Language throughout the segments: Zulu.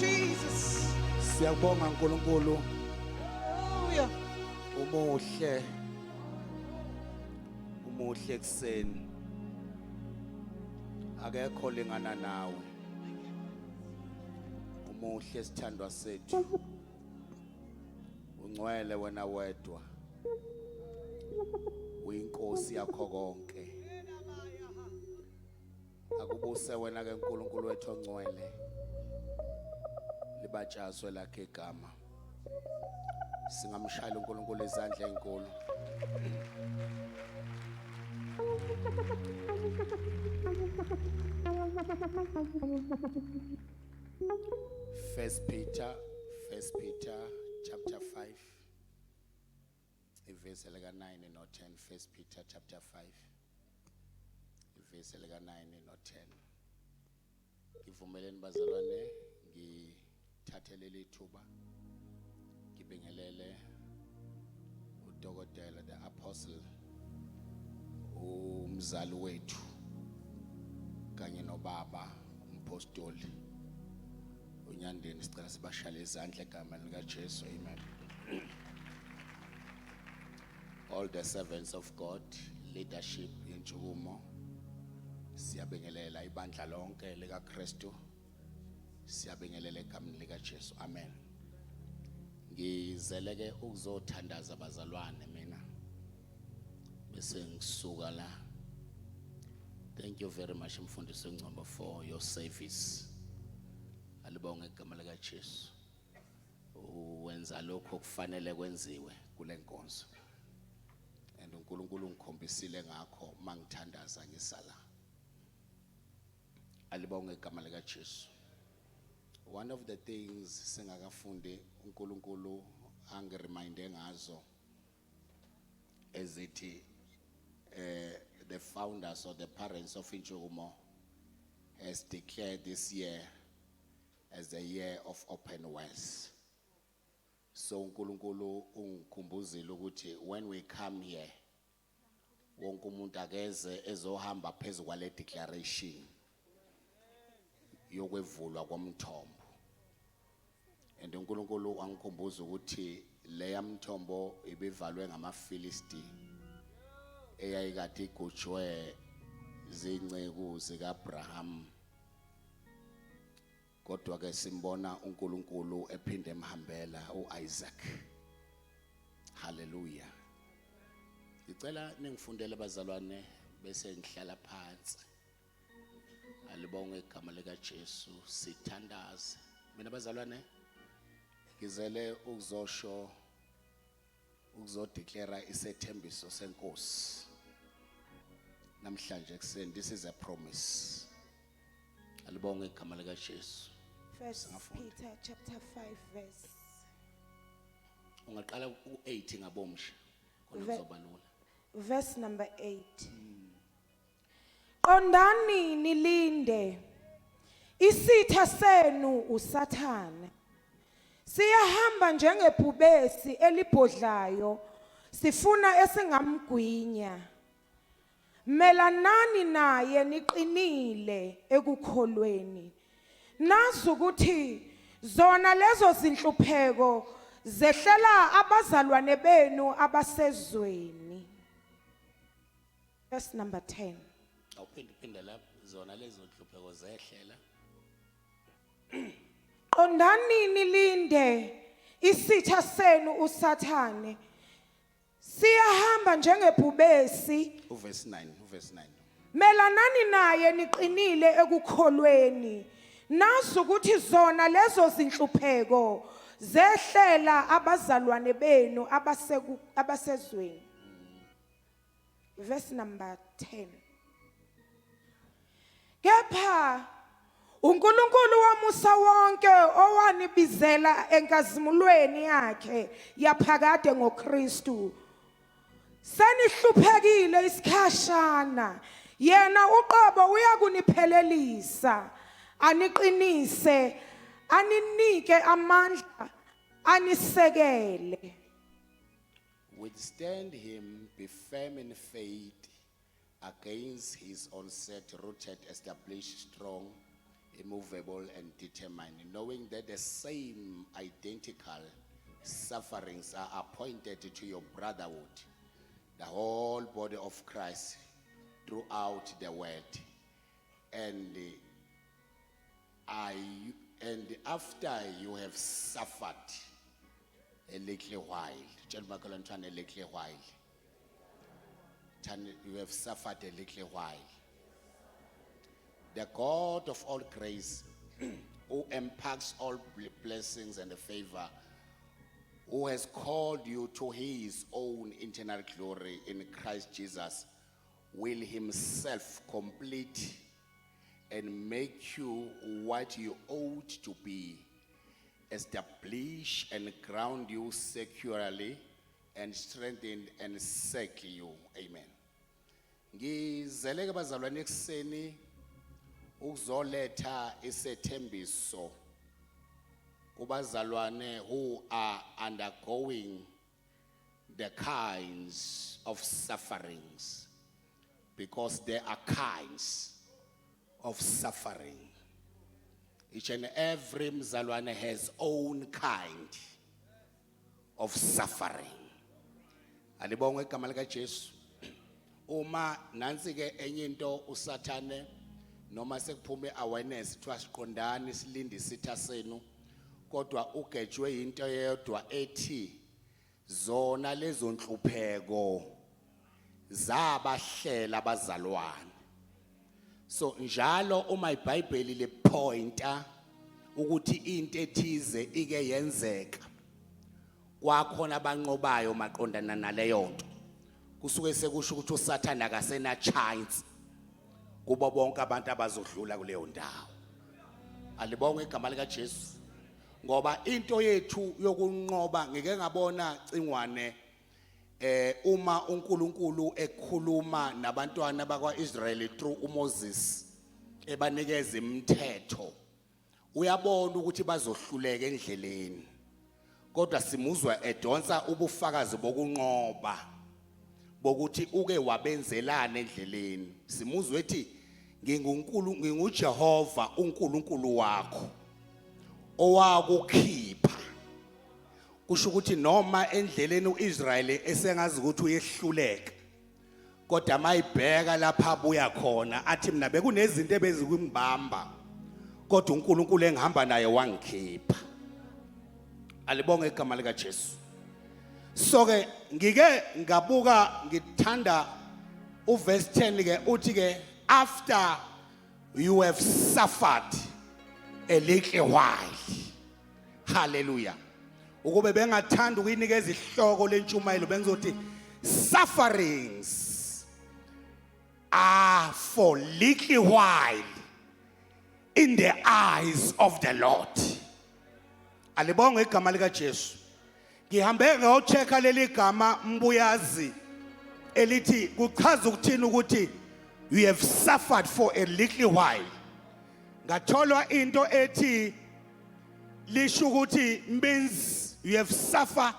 Jesus. Siyabonga uNkulunkulu. Hallelujah. Umuhle. Umuhle ekseni. Akekho lingana nawe. Umuhle sithandwa sethu. Ungcwele wena wedwa. Uyinkosi yakho konke. Akubuse wena ke uNkulunkulu wethu ongcwele. Libatshazwe lakhe igama. Singamshayela uNkulunkulu izandla ezinkulu. First Peter chapter 5, ivesi lika 9 no 10. First Peter chapter 5, ivesi lika 9 no 10. Ngivumeleni bazalwane, ngithathe leli thuba ngibingelele udokotela, the apostle, umzali wethu kanye nobaba umpostoli uNyandeni. Sicela sibashale izandla egameni lika Jesu. Amen. All the servants of God, leadership yentshukumo, siyabingelela ibandla lonke lika Kristu. Siyabingelela egameni lika Jesu. Amen. Ngizeleke ukuzothandaza bazalwane mina bese ngisuka la. Thank you very much, mfundisi Ngcobo, for your service. Alibonge igama lika Jesu. Uwenza lokho kufanele kwenziwe kule nkonzo and uNkulunkulu ungikhombisile ngakho mangithandaza ngisala. Alibonge igama lika Jesu. One of the things singakafundi, uNkulunkulu angireminde ngazo ezithi the founders or the parents of Intshukumo has declared this year as the year of open wells. So uNkulunkulu ungikhumbuzile ukuthi when we come here, wonke umuntu akeze ezohamba phezulu kwale declaration yokwevulwa komthombo. And uNkulunkulu wangikhumbuza ukuthi leya mthombo ibivalwe ngamaFilisti, eyayikade igujwe zinceku zikaAbraham, kodwa ke simbona uNkulunkulu ephinde emhambela uIsaac. Haleluya. Ngicela ningifundele bazalwane, bese ngihlala phansi. Alibonge igama lika Jesu. Sithandaze. Mina bazalwane, ngizele ukuzosho, ukuzodeclare isethembiso senkosi namhlanje ekseni. This is a promise. Alibonge igama lika Jesu. First Singafunda. Peter chapter 5 verse Ungaqala u8 ngabomsha khona kuzoba lula. Verse number 8. Qondani nilinde. Isitha senu uSathane siyahamba njengebhubesi elibhodlayo, sifuna esingamgwinya. Melanani naye niqinile ekukholweni. Nazi ukuthi zona lezo zinhlupheko zehlela abazalwane benu abasezweni. Verse number 10. Awuphinde phinde lapho, zona lezo nhlupheko zehlela. Qondani nilinde, isitha senu uSathane siyahamba njengebhubesi. Uverse 9, uverse 9. Melanani naye niqinile ekukholweni, nazi ukuthi zona lezo zinhlupheko zehlela abazalwane benu abasezweni. Verse number 10. Kepha uNkulunkulu womusa wonke, owanibizela enkazimulweni yakhe yaphakade ngoKristu, senihluphekile isikhashana, yena uqobo uyakuniphelelisa, aniqinise, aninike amandla, anisekele. Withstand him, be firm in faith against his onset, rooted, established, strong in Immovable and determined, knowing that the same identical sufferings are appointed to your brotherhood, the whole body of Christ throughout the world. And and after you have suffered a little while, tshela umakhelwane uthani, a little while. Thani, you have suffered a little while. The God of all grace, who imparts all blessings and favor, who has called you to his own eternal glory in Christ Jesus, will himself complete and make you what you ought to be, establish and ground you securely, and strengthen and settle you. Amen. Ngizele ke bazalwane ekuseni ukuzoletha isethembiso kubazalwane who are undergoing the kinds of sufferings, because there are kinds of suffering. Each and every mzalwane has own kind of suffering. Alibongwe igama lika Jesu. Uma nansi ke enye into usathane noma sekuphume awareness kuthiwa siqondani silinde isitha senu, kodwa ugejwe into yodwa ethi zona lezo nhlupheko zabahlela abazalwane. So njalo uma iBhayibheli lipointa ukuthi into ethize ike yenzeka, kwakhona abanqobayo maqondana naleyo nto, kusuke sekusho ukuthi uSathane akasena chance kubo bonke abantu abazodlula kuleyo ndawo. Alibongwe igama lika Jesu. Ngoba into yethu yokunqoba, ngike ngabona cingwane uma uNkulunkulu ekhuluma nabantwana bakwaIsrael through uMoses ebanikeza imithetho, uyabona ukuthi bazohluleka endleleni, kodwa simuzwa edonsa ubufakazi bokunqoba bokuthi uke wabenzelana endleleni. Simuzwe ethi nginguNkulu, nginguJehova uNkulunkulu wakho owakukhipha. Kusho ukuthi noma endleleni uIsrael esengazi ukuthi uyehluleka, kodwa mayibheka lapha abuya khona athi mina bekunezinto ebezikumbamba, kodwa uNkulunkulu engihamba naye wangikhipha. Alibonge igama lika Jesu. So ke ngike ngabuka, ngithanda uverse 10 ke, uthi ke after you have suffered a little while. Hallelujah. Ukube bengathanda ukuyinikeza ihloko lentshumayelo, bengizothi sufferings are for little while in the eyes of the Lord. Alibonge igama lika Jesu. Ngihambe ngayochecka leli gama mbuyazi elithi kuchaza ukuthini ukuthi you have suffered for a little while. Ngatholwa into ethi lisho ukuthi means you have suffered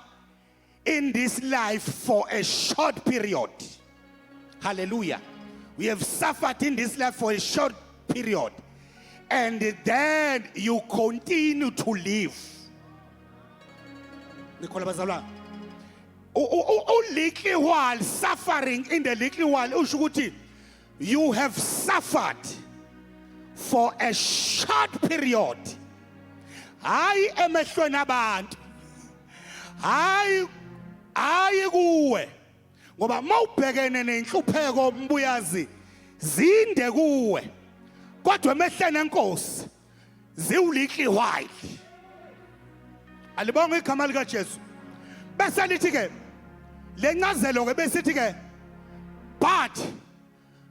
in this life for a short period. Hallelujah. We have suffered in this life for a short period and then you continue to live. Nikhola bazalwane? U little while, suffering in the little while usho ukuthi you have suffered for a short period, hayi emehlweni abantu, hayi hayi kuwe, ngoba mawubhekene nenhlupheko mbuyazi zinde kuwe, kodwa emehlweni enkosi ziwu-little while. Alibonge igama lika Jesu. Bese lithi ke lencazelo ke, besithi ke but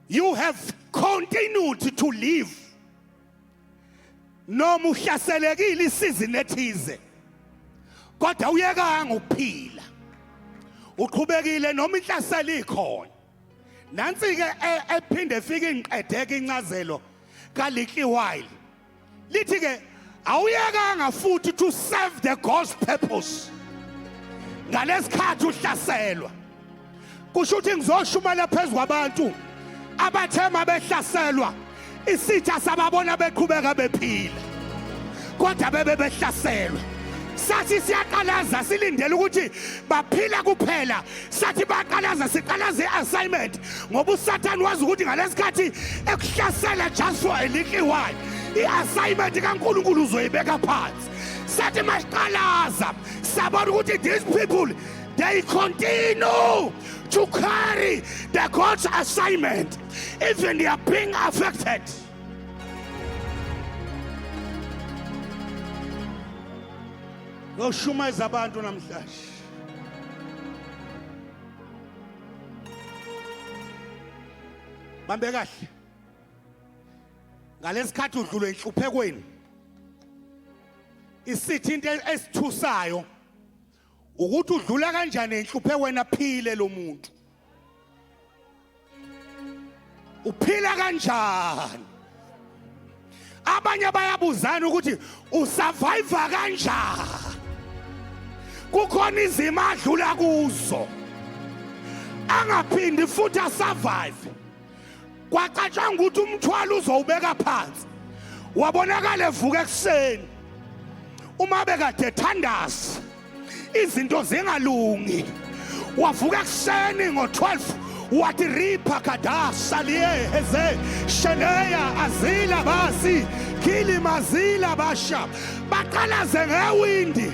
you have continued to live. Noma uhlaselekile isizini ethize, kodwa uyekanga ukuphila, uqhubekile noma inhlaselo ikhona. Nansi ke ephinde ifike ingiqedeke incazelo ka little while, lithi ke awuyekanga futhi to serve the God's purpose ngalesikhathi uhlaselwa. Kusho ukuthi ngizoshumela phezu kwabantu abathema behlaselwa. Isitha sababona beqhubeka bephila kodwa bebe behlaselwe. Sathi siyaqalaza silindele ukuthi baphila kuphela, sathi baqalaza siqalaza i-assignment, ngoba uSathane wazi ukuthi ngalesikhathi ekuhlasela just for a little while, i-assignment kaNkulunkulu uzoyibeka phansi. Sathi masiqalaza sabona ukuthi these people, they continue to carry the God's assignment even they are being affected. Ngoshumayeza abantu namhlanje. Bambe kahle. Ngalesikhathi udlule enhluphekweni. Isithi into esithusayo ukuthi udlula kanjani enhluphekweni aphile lo muntu. Uphila kanjani? Abanye bayabuzana ukuthi usurvive kanjani. Kukhona izimo adlula kuzo angaphindi futhi asurvive. Kwacatshanga ukuthi umthwalo uzowubeka phansi, wabonakala evuka ekuseni uma bekade ethandaza izinto zingalungi, wavuka ekuseni ngo-12 wathi ripha kadasa liye heze sheneya azila basi khili mazila basha, baqalaze ngewindi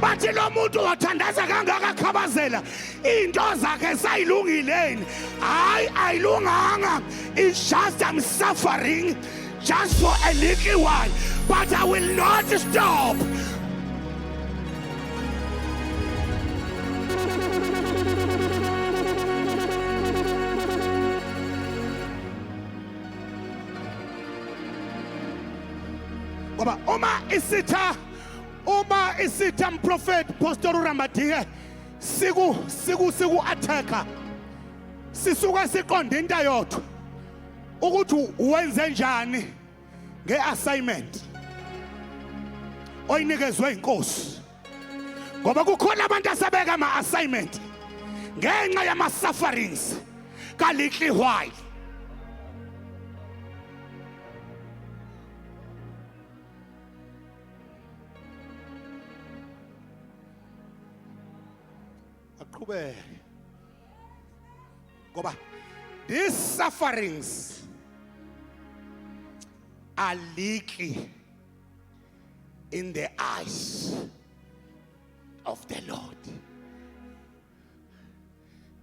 bathi lo muntu wathandaza kangaka khabazela into zakhe sayilungile yini? Hayi, ayilunganga, it's just I'm suffering just for a little while, but I will not stop. Ngoba uma isitha mprofeti pastor uRamadike siku siku siku attacka, sisuke siqonde into eyodwa, ukuthi wenze njani ngeassignment oyinikezwe inkosi, ngoba kukhona abantu asabeka ama assignment ngenxa yama sufferings ka little while. Aqhubeke, ngoba these sufferings are little in the eyes of the Lord.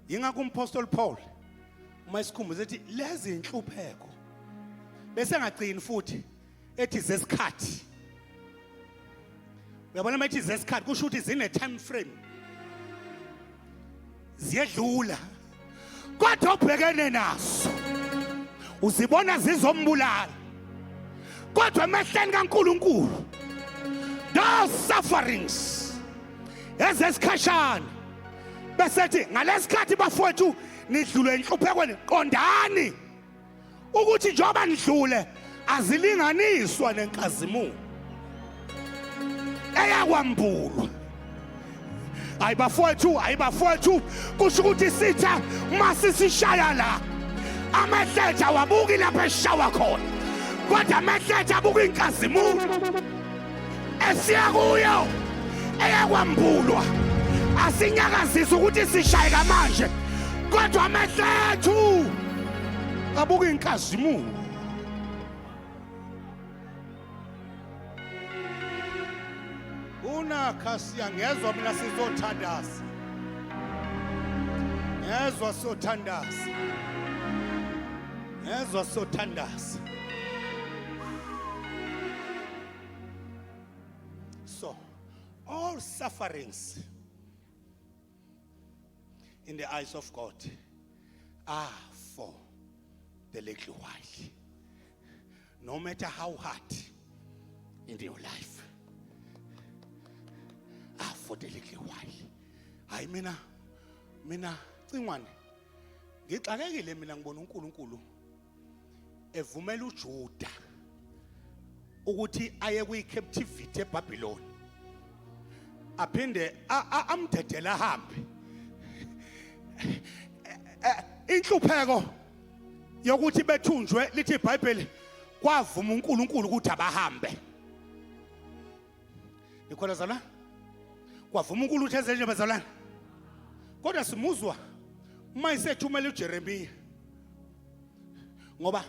Yingakho umpostoli Paul uma isikhumbuzo ethi lezi inhlupheko, bese ngagcini futhi ethi zesikhathi. Uyabona, uma ethi zesikhathi kusho ukuthi zine time frame, ziyedlula, kodwa obhekene naso uzibona zizombulala, kodwa emehleni kaNkulunkulu those sufferings ezesikhashana. Bese ngalesikhathi bafowethu nidlule enhluphekweni, qondani ukuthi njengoba nidlule azilinganiswa nenkazimulo eyakwambulwa. Hayi bafowethu, hayi bafowethu, kusho ukuthi sitha masisishaya la, amehlo awabuki lapho eshawa khona, kodwa amehlo abuka inkazimulo esiya kuyo eyakwambulwa. Asinyakazisa ukuthi sishayeka manje, kodwa amehlo ethu abuka inkazimulo. Unakhasiya ngezwa mina sizothandaza, ngezwa sothandaza, ngezwa sothandaza. So all sufferings in the eyes of God are for the little while, no matter how hard in your life, are for the little while. Hayi, mina cingwane ngixakekile, mina ngibona uNkulunkulu evumela uJuda ukuthi aye kwi-captivity eBabylon, aphinde amdedele ahambe. Inhlupheko yokuthi bethunjwe, lithi iBhayibheli. Kwavuma uNkulunkulu ukuthi abahambe. Nikhona zalwane? Kwavuma uNkulunkulu ukuthi enze nje bazalwane. Kodwa simuzwa uma isethumela uJeremiya. Ngoba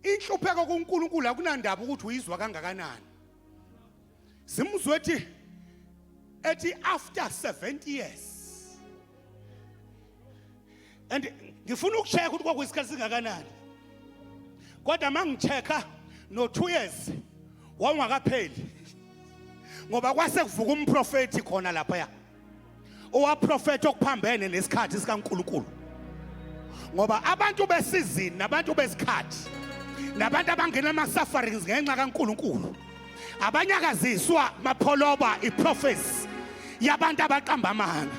inhlupheko kuNkulunkulu akunandaba ukuthi uyizwa kangakanani. Simuzwe ethi ethi after 70 years. And ngifuna ukucheck ukuthi kwakuyisikhathi singakanani. Kodwa mangichecka no 2 years wawungakapheli. Ngoba kwase kuvuka umprofeti khona lapha owaprofetha okuphambene nesikhathi sikaNkulunkulu. Ngoba abantu besizini nabantu besikhathi nabantu abangena ama sufferings ngenxa kaNkulunkulu abanyakaziswa mapholoba iprophecy yabantu abaqamba amanga.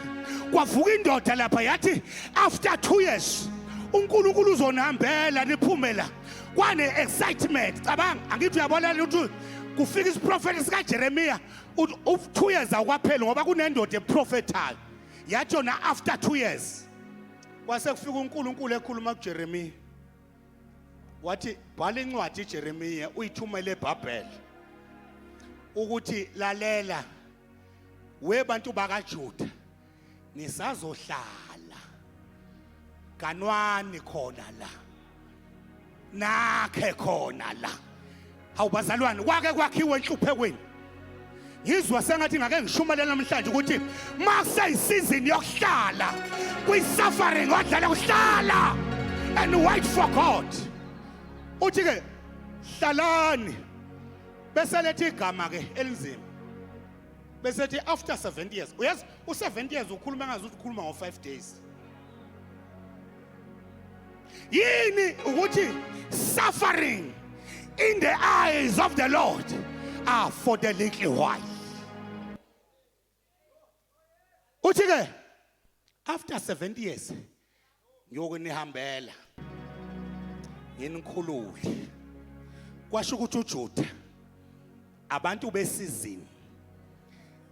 Kwavuka indoda lapha yathi after 2 years uNkulunkulu uzonihambela niphume la. Kwane excitement. Cabanga, angithi uyabona ukuthi kufika isiprofeti sikaJeremiya uthi 2 years awukwapheli ngoba kunendoda eprofethayo yathi yona after 2 years. Kwase kufika uNkulunkulu ekhuluma kuJeremiya wathi bhala incwadi Jeremiya uyithumele eBhabhele ukuthi lalela webantu bakaJuda nisazohlala ganwani khona la nakhe khona la. Hawu bazalwane, kwake kwakhiwe enhluphekweni. Ngizwa sengathi ngake ngishumayele namhlanje ukuthi makuseyisizini yokuhlala kwi-suffering odlala kuhlala and wait for God. Uthi ke hlalani bese lethi igama ke elinzima bese ethi after 70 years. Uyazi u70 years ukhuluma ngazi ukuthi ukhuluma ngo 5 days. Yini ukuthi suffering in the eyes of the Lord are for the little while. Uthi ke after 70 years ngiyokunihambela nginikhulule. Kwasho ukuthi uJuda abantu besizini,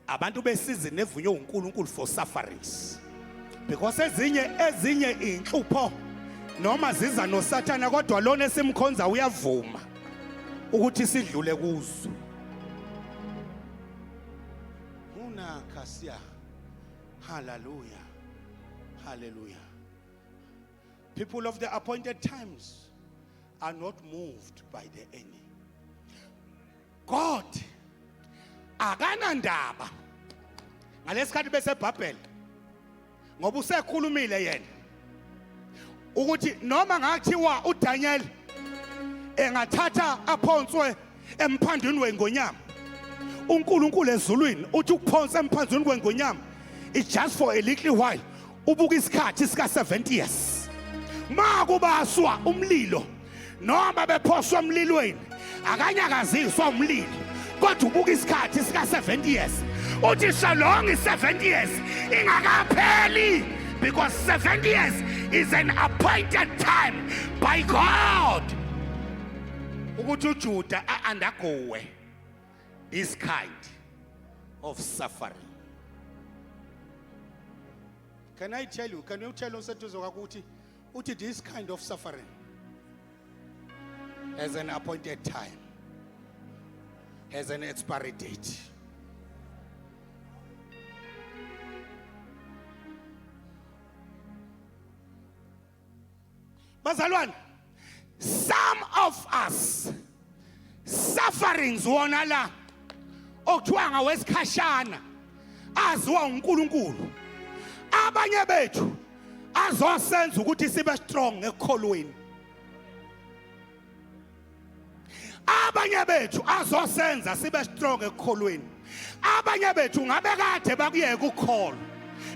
abantu besizini evunywe uNkulunkulu for sufferings, because ezinye ezinye inhlupho noma ziza noSathana, kodwa lona esimkhonza uyavuma ukuthi sidlule kuzo. Una kasia. Hallelujah. Hallelujah. People of the appointed times are not moved by the enemy. God akanandaba ngalesikhathi beseBhabhele, ngoba usekhulumile yena ukuthi noma ngathiwa uDaniel engathatha aphonswe emphandwini wengonyama, uNkulunkulu ezulwini uthi ukuphonsa emphandwini wengonyama it's just for a little while. Ubuka isikhathi sika 70 years makubaswa umlilo noma bephoswa emlilweni akanyakaziswa umlilo, kodwa ubuka isikhathi sika 70 years. Uthi so long i 70 years ingakapheli, because 70 years is an appointed time by God ukuthi uJuda a-undergoe this kind of suffering. Can I tell you, can you tell oseduze kwakho ukuthi uthi this kind of suffering has an appointed time, has an expiry date. Bazalwane, some of us sufferings wona la okuthiwa ngawesikhashana aziwa uNkulunkulu, abanye bethu azosenza ukuthi sibe strong ekukholweni, abanye bethu azosenza sibe strong ekukholweni, abanye bethu ngabe kade bakuyeka ukukholwa.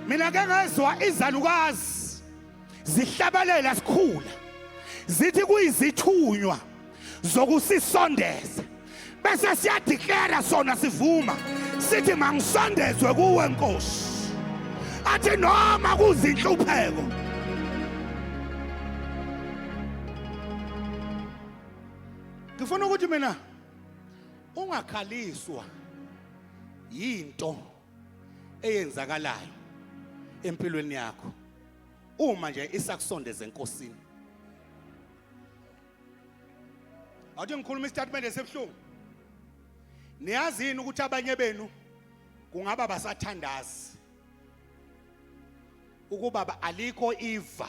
Mina ke ngezwa izalukazi zihlabelela sikhula zithi kuyizithunywa zokusisondeza, bese siyadeclare sona sivuma sithi mangisondezwe kuwe Nkosi, athi noma kuzinhlupheko. Ngifuna ukuthi mina ungakhaliswa yinto eyenzakalayo empilweni yakho uma nje isakusondeza eNkosini. Awuthi ngikhuluma isitatimende esibuhlungu. Niyazi yini ukuthi abanye benu kungaba basathandazi ukuba alikho iva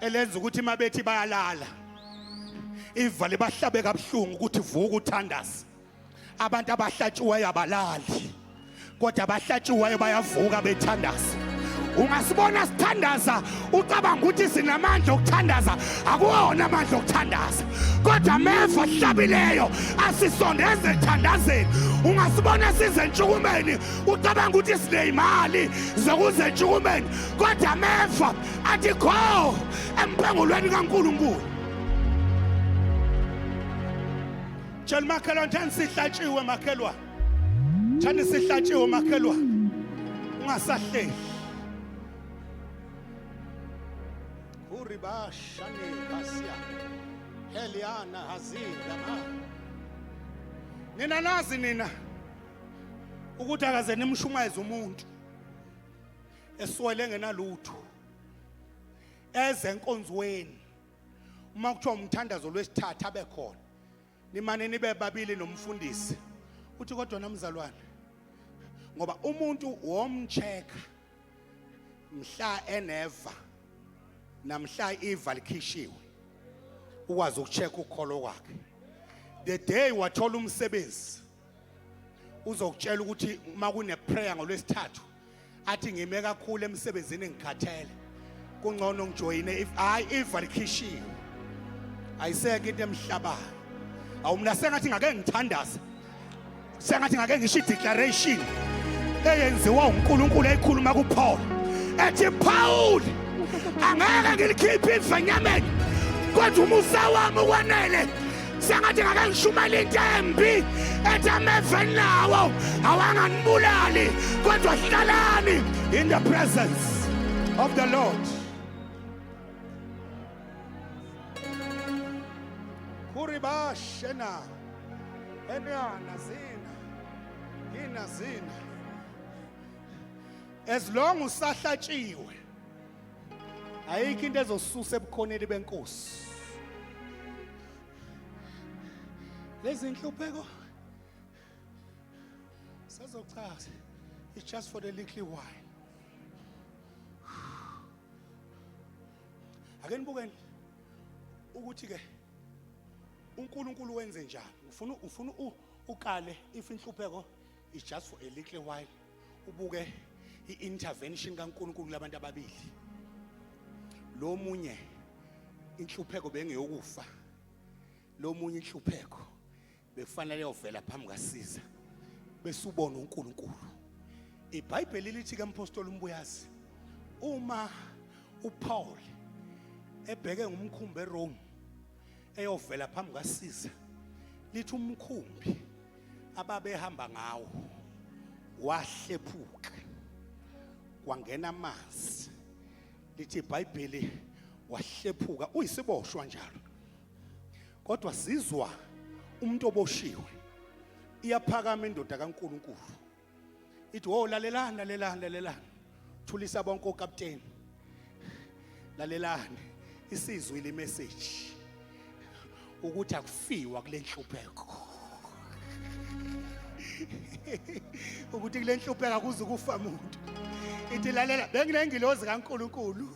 elenza ukuthi mabethi bayalala iva libahlabe kabuhlungu ukuthi vuka uthandaze. Abantu abahlatshiweyo abalali, kodwa abahlatshiweyo bayavuka bethandaza. Ungasibona sithandaza ucabanga ukuthi sinamandla okuthandaza, akuwona amandla okuthandaza, kodwa ameva ahlabileyo asisondeze ekuthandazeni. Ungasibona size entshukumeni ucabanga ukuthi sineyimali zokuze entshukumeni, kodwa ameva athi go emphengulweni kaNkulunkulu. Tshela umakhelwane, thani sihlatshiwe makhelwane, thani sihlatshiwe makhelwane, ungasahleli. Kuribashane kasia heliana hazila ma. Nina nazi nina ukuthi akaze nimshumayeze umuntu eswele engenalutho eze enkonzweni, uma kuthiwa umthandazo lwesithathu abe khona, nimane nibe babili nomfundisi, uthi kodwa namzalwane, ngoba umuntu womcheck mhla eneva namhla iva likhishiwe, ukwazi ukucheck ukholo kwakhe. The day wathola umsebenzi uzokutshela ukuthi uma kune prayer ngolwesithathu athi ngime kakhulu emsebenzini ngikhathele, kungcono ngijoyine. If hayi iva likhishiwe, ayisekho into emhlabayo. Awu mina sengathi ngake ngithandaze, sengathi ngake ngisho i-declaration eyenziwa uNkulunkulu eyikhuluma kuPaul ethi, Paul, angeke ngilikhiphe iva enyameni, kodwa umusa wami ukwanele. Sengathi ngake ngishumayela into embi ethi ameva nawo awanganibulali, kodwa hlalani in the presence of the Lord. Kuribashena enana zina ina zina. As long usahlatshiwe, ayikho into ezosusa ebukhoneni benkosi. Lezi inhlupheko sazochaza, it's just for the little while. Ake nibukeni ukuthi ke uNkulunkulu wenze njani. Ufuna ukale if inhlupheko is just for a little while, ubuke i-intervention kaNkulunkulu labantu ababili. Lo munye inhlupheko bengeyokufa, lo munye inhlupheko bekufanele yovela phambi kaSiza bese ubona uNkulunkulu. IBhayibheli lithi ke mpostoli umbuyazi, uma uPaul ebheke ngumkhumbi eRome eyovela phambi kaSiza, lithi umkhumbi ababehamba ngawo wahlephuka kwangena amanzi. Lithi iBhayibheli wahlephuka, uyisiboshwa njalo, kodwa sizwa umuntu oboshiwe. Iyaphakama indoda kaNkuluNkulu ithi, wo, lalelani, lalelani, lalelani, thulisa bonke okapteni, lalelani, isizwe le message ukuthi akufiwa kule nhlupheko, ukuthi kule nhlupheko akuze ukufa muntu. Ithi, lalela, benginengilozi kaNkuluNkulu,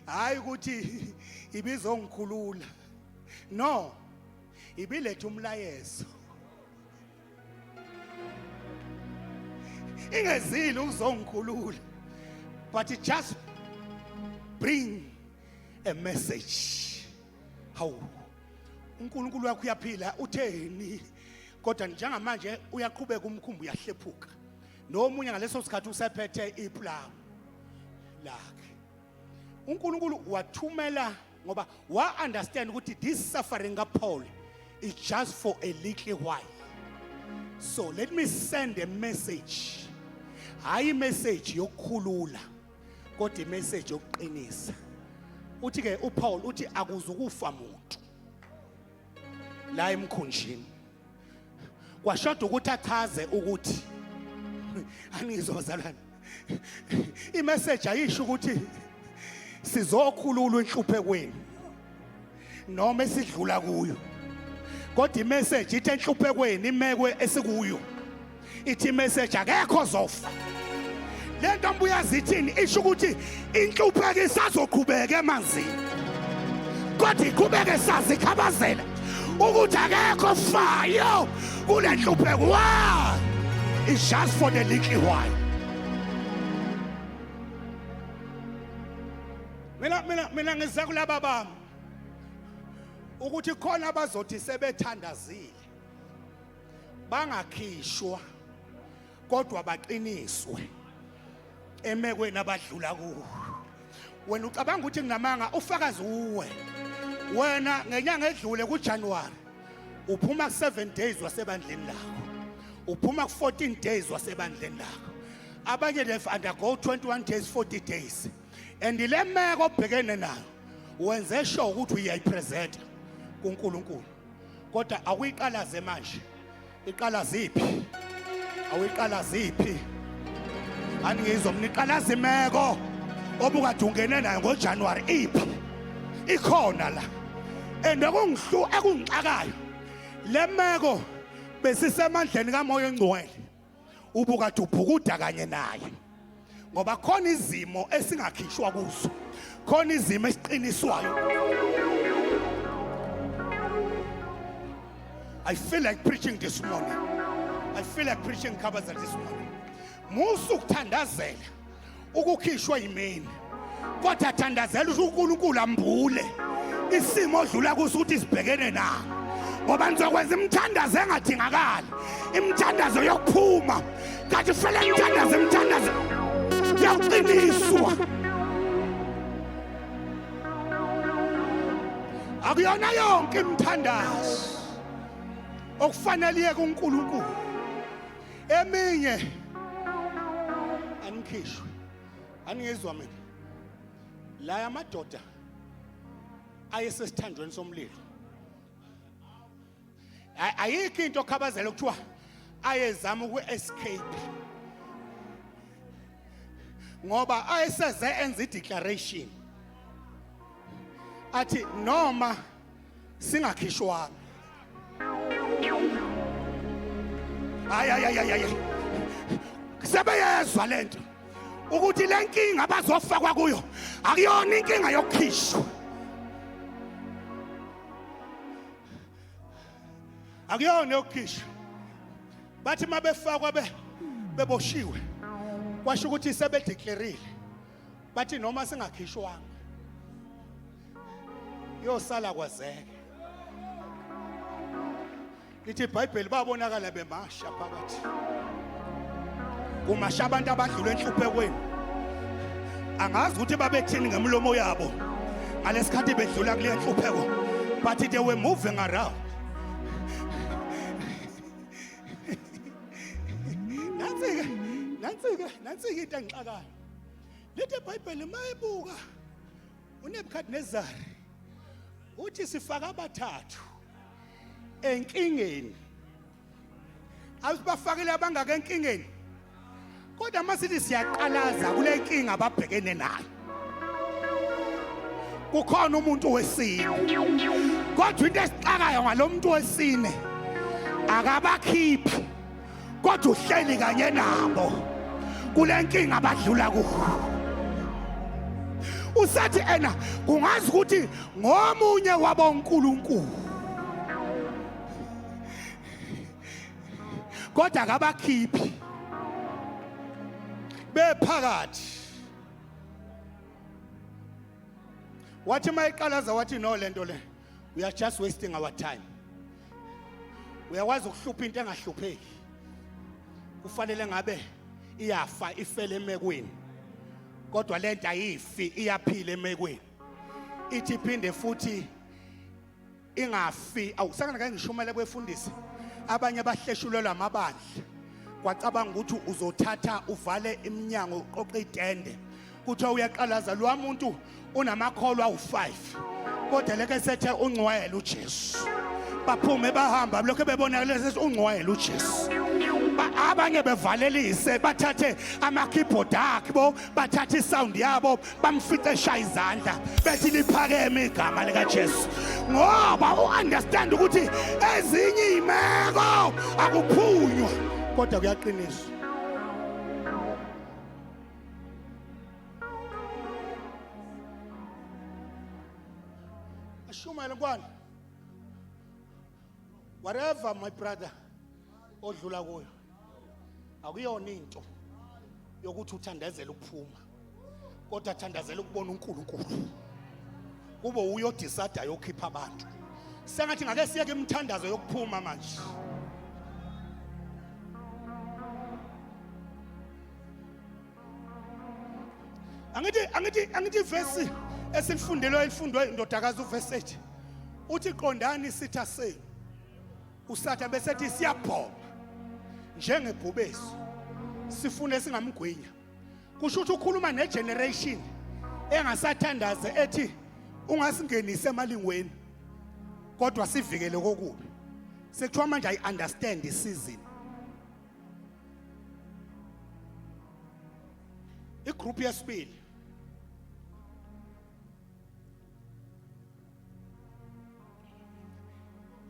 hayi ukuthi ibizongikhulula, no, ibiletha umlayezo, ingezile ukuzongikhulula, but it just bring a message. Hawu, uNkulunkulu wakho uyaphila, utheni? Kodwa njengamanje uyaqhubeka umkhumbi uyahlephuka, nomunye ngaleso sikhathi usephethe ipulamu lakhe. uNkulunkulu wathumela ngoba wa understand ukuthi this suffering kaPaul is just for a little while, so let me send a message. Hayi message yokukhulula, kodwa imessage yokuqinisa. Uthi ke uPaul uthi akuzukufa muntu la emkhunjini. Kwashoda ukuthi achaze ukuthi, anizwa bazalwane, imessage ayisho ukuthi sizokhululwa enhluphekweni. Noma esidlula kuyo. Kodwa imessage ithi enhluphekweni imekwe esikuyo. Ithi imessage akekho ozofa. Lento mbuya zithini isho ukuthi inhlupheko isazoqhubeka emanzini. Kodwa iqhubeke sazikhabazela ukuthi akekho fayo kule nhlupheko. Why? It's just for the little while. Mina ngiza kulaba bami ukuthi khona abazothi sebethandazile bangakhishwa kodwa baqiniswe emekweni abadlula kuwo. Wena ucabanga ukuthi nginamanga, ufakazi uwe. Wena ngenyanga edlule kuJanuary uphuma ku 7 days wasebandleni lakho, uphuma ku 14 days wasebandleni lakho. Abanye they've undergo 21 days, 40 days, and le meko obhekene nayo wenze sure ukuthi uyayipresent kuNkulunkulu, kodwa awuyiqalaze manje. Iqala ziphi? Awuyiqala ziphi? Aningizwa mina. Iqalaza imeko obukade ungene nayo ngoJanuary, iphi? Ikhona la. And ekungihlu ekungixakayo, le meko besisemandleni kaMoya oNgcwele, ubukade ubhukuda kanye naye, ngoba khona izimo esingakhishwa kuzo, khona izimo esiqiniswayo. I feel like preaching this morning. I feel like preaching Khabaza this morning. Musu ukuthandazela ukukhishwa yimini, kodwa thandazela ukuthi uNkulunkulu ambule isimo odlula kuso ukuthi sibhekene nawo, ngoba nizokwenza imithandazo engadingakali, imithandazo yokuphuma, kanti fanele imithandazo, imithandazo yawuqiniswa. Akuyona yonke imithandazo okufanele iye kuNkulunkulu. Eminye anikhishwe. Aningizwa mina. La amadoda ayesesithandweni somlilo, ayikho into okhabazela okuthiwa ayezama uku-escape, ngoba ayeseze enza i-declaration athi noma singakhishwanga. Hayi, hayi, hayi, hayi, sebeyezwa lento ukuthi le nkinga abazofakwa kuyo akuyona inkinga yokukhishwa, akuyona yokukhishwa. Bathi mabefakwa be beboshiwe, kwasho ukuthi sebedeclareile, bathi noma singakhishwanga yosala kwazeke. Lithi iBhayibheli babonakala bemasha phakathi, kumasha abantu abadlula enhluphekweni. Angazi ukuthi babethini ngemlomo yabo ngalesikhathi bedlula kule nhlupheko, but they were moving around. Nansi-ke, nansi-ke, nansi-ke into engixakayo. Lithi iBhayibheli mayebuka uNebukadnezari uthi sifaka abathathu enkingeni. Asibafakile abangaka enkingeni, kodwa masithi siyaqalaza kule nkinga ababhekene nayo, kukhona umuntu wesine. Kodwa into esixakayo ngalo muntu wesine, akabakhiphi, kodwa uhleli kanye nabo kule nkinga abadlula kuyo. Usathi ena kungazi ukuthi ngomunye wabonkulunkulu, kodwa akabakhiphi bephakathi. Wathi mayiqalaza wathi no, lento le, we are just wasting our time. Uyakwazi ukuhlupha into engahlupheki, kufanele ngabe iyafa, ifele emekweni, kodwa lento ayifi, iyaphila emekweni, ithi iphinde futhi ingafi. Awusakana ke ngishumele kwefundisi, abanye bahleshulelwa amabandla, kwacabanga ukuthi uzothatha uvale iminyango, uqoqe itende. Kuthiwa uyaqalaza lo muntu unamakholwa awu5, kodwa leke sethe ungcwele uJesu, baphume bahamba lokho bebonakala sethi ungcwele uJesu. Abanye bevalelise bathathe ama-keyboard akho, bathathe isound yabo, bamfice eshaya izandla bethi liphakeme igama likaJesu, ngoba u-understand ukuthi ezinye iy'meko akuphunywa kodwa kuyaqiniswa. Ashumayele nkwana. Whatever, my brother, odlula kuyo, akuyona into yokuthi uthandazele ukuphuma, kodwa thandazela ukubona uNkulunkulu kube uyodecide yokhipha abantu. Sengathi ngake siyeke imithandazo yokuphuma manje. Angithi ivesi esilifundelwe elifundwe indodakazi, uvesi 8 uthi, "Qondani isitha senu uSatha," bese ethi siyabhonga njengebhubesi sifune singamgwinya. Kusho ukuthi ukhuluma negeneration engasathandaze ethi ungasingenise emalingweni kodwa sivikele kokubi. Sekuthiwa manje I understand the season. Igroup yesibili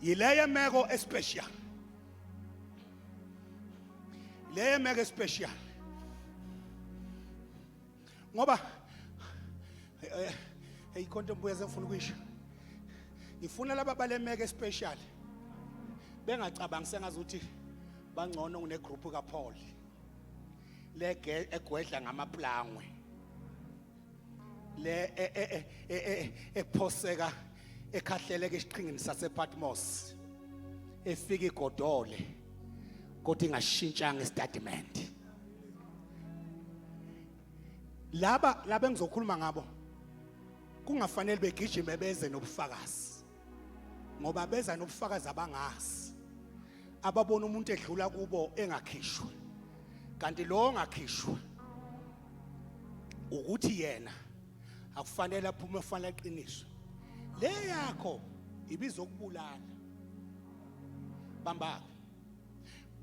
yileyo meko especial, leyo meko especial, ngoba hey, khonto mbuya sengifuna ukuyisho. Ngifuna laba balemeko especial bengacabangi sengazuthi bangcono kunegroup kaPaul lege egwedla ngamaplangwe le ephoseka ekhahleleke esiqhingini sasePatmos, efika igodole kodwa ingashintshanga istatement. Laba laba engizokhuluma ngabo kungafanele begijime beze nobufakazi, ngoba beza nobufakazi abangazi, ababona umuntu edlula kubo engakhishwa, kanti lo ongakhishwa ukuthi yena akufanele aphume, kufanele aqiniswe. Le yakho ibizokubulala. Bamba,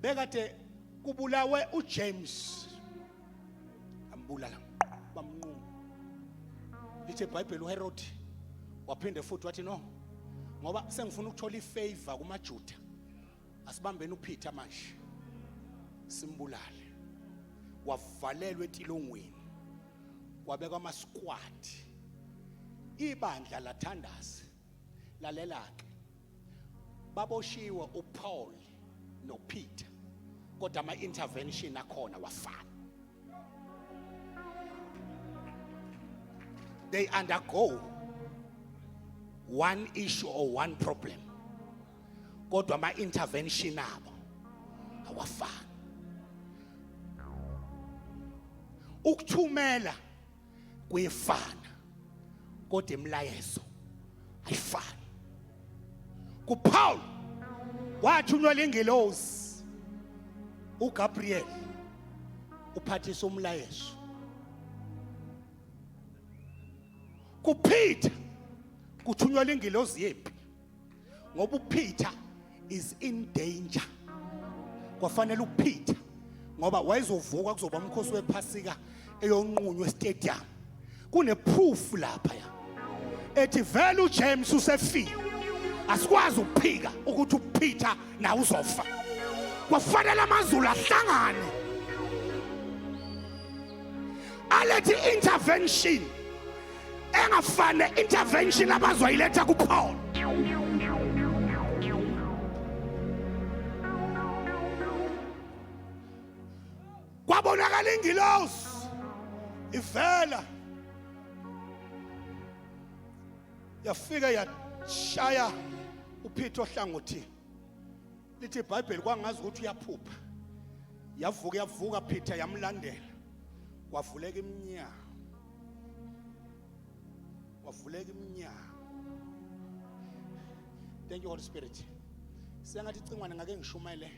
bekade kubulawe uJames, ambulala, bamnquma. Lithi iBhayibheli uHerod waphinde futhi wathi, "No, ngoba sengifuna ukuthola ifavor kumaJuda, asibambeni uPeter manje simbulale." Wavalelwa etilongweni, kwabekwa ama squad, ibandla lathandaza. Lalela ke, baboshiwe uPaul noPeter, kodwa ama intervention akhona wafana. They undergo one issue or one problem, kodwa ama intervention abo awafani. Ukuthumela kuyefana, kodwa imilayezo ayifani. KuPaul wathunywa lengelosi uGabriel, uphathisa umlayezo. KuPeter kuthunywa lengelosi yempi, ngoba uPeter is in danger. Kwafanele uPeter, ngoba wayezovuka kuzoba umkhosi wePhasika, eyonqunywa estadium. Kune proof lapha ya ethi vele uJames usefile, asikwazi ukuphika ukuthi uPeter nawe uzofa. Kwafanele amazulu ahlangane alethe intervention engafane intervention abazoyiletha kuPaul. Kwabonakala ingilosi ivela, yafika yashaya uPeter ohlangothini. Lithi iBhayibheli kwangazi ukuthi uyaphupha. Yavuka, yavuka Peter, yamlandela, kwavuleka iminyango, kwavuleka iminyango. Thank you, Holy Spirit. Sengathi icingwane ngake ngishumayele,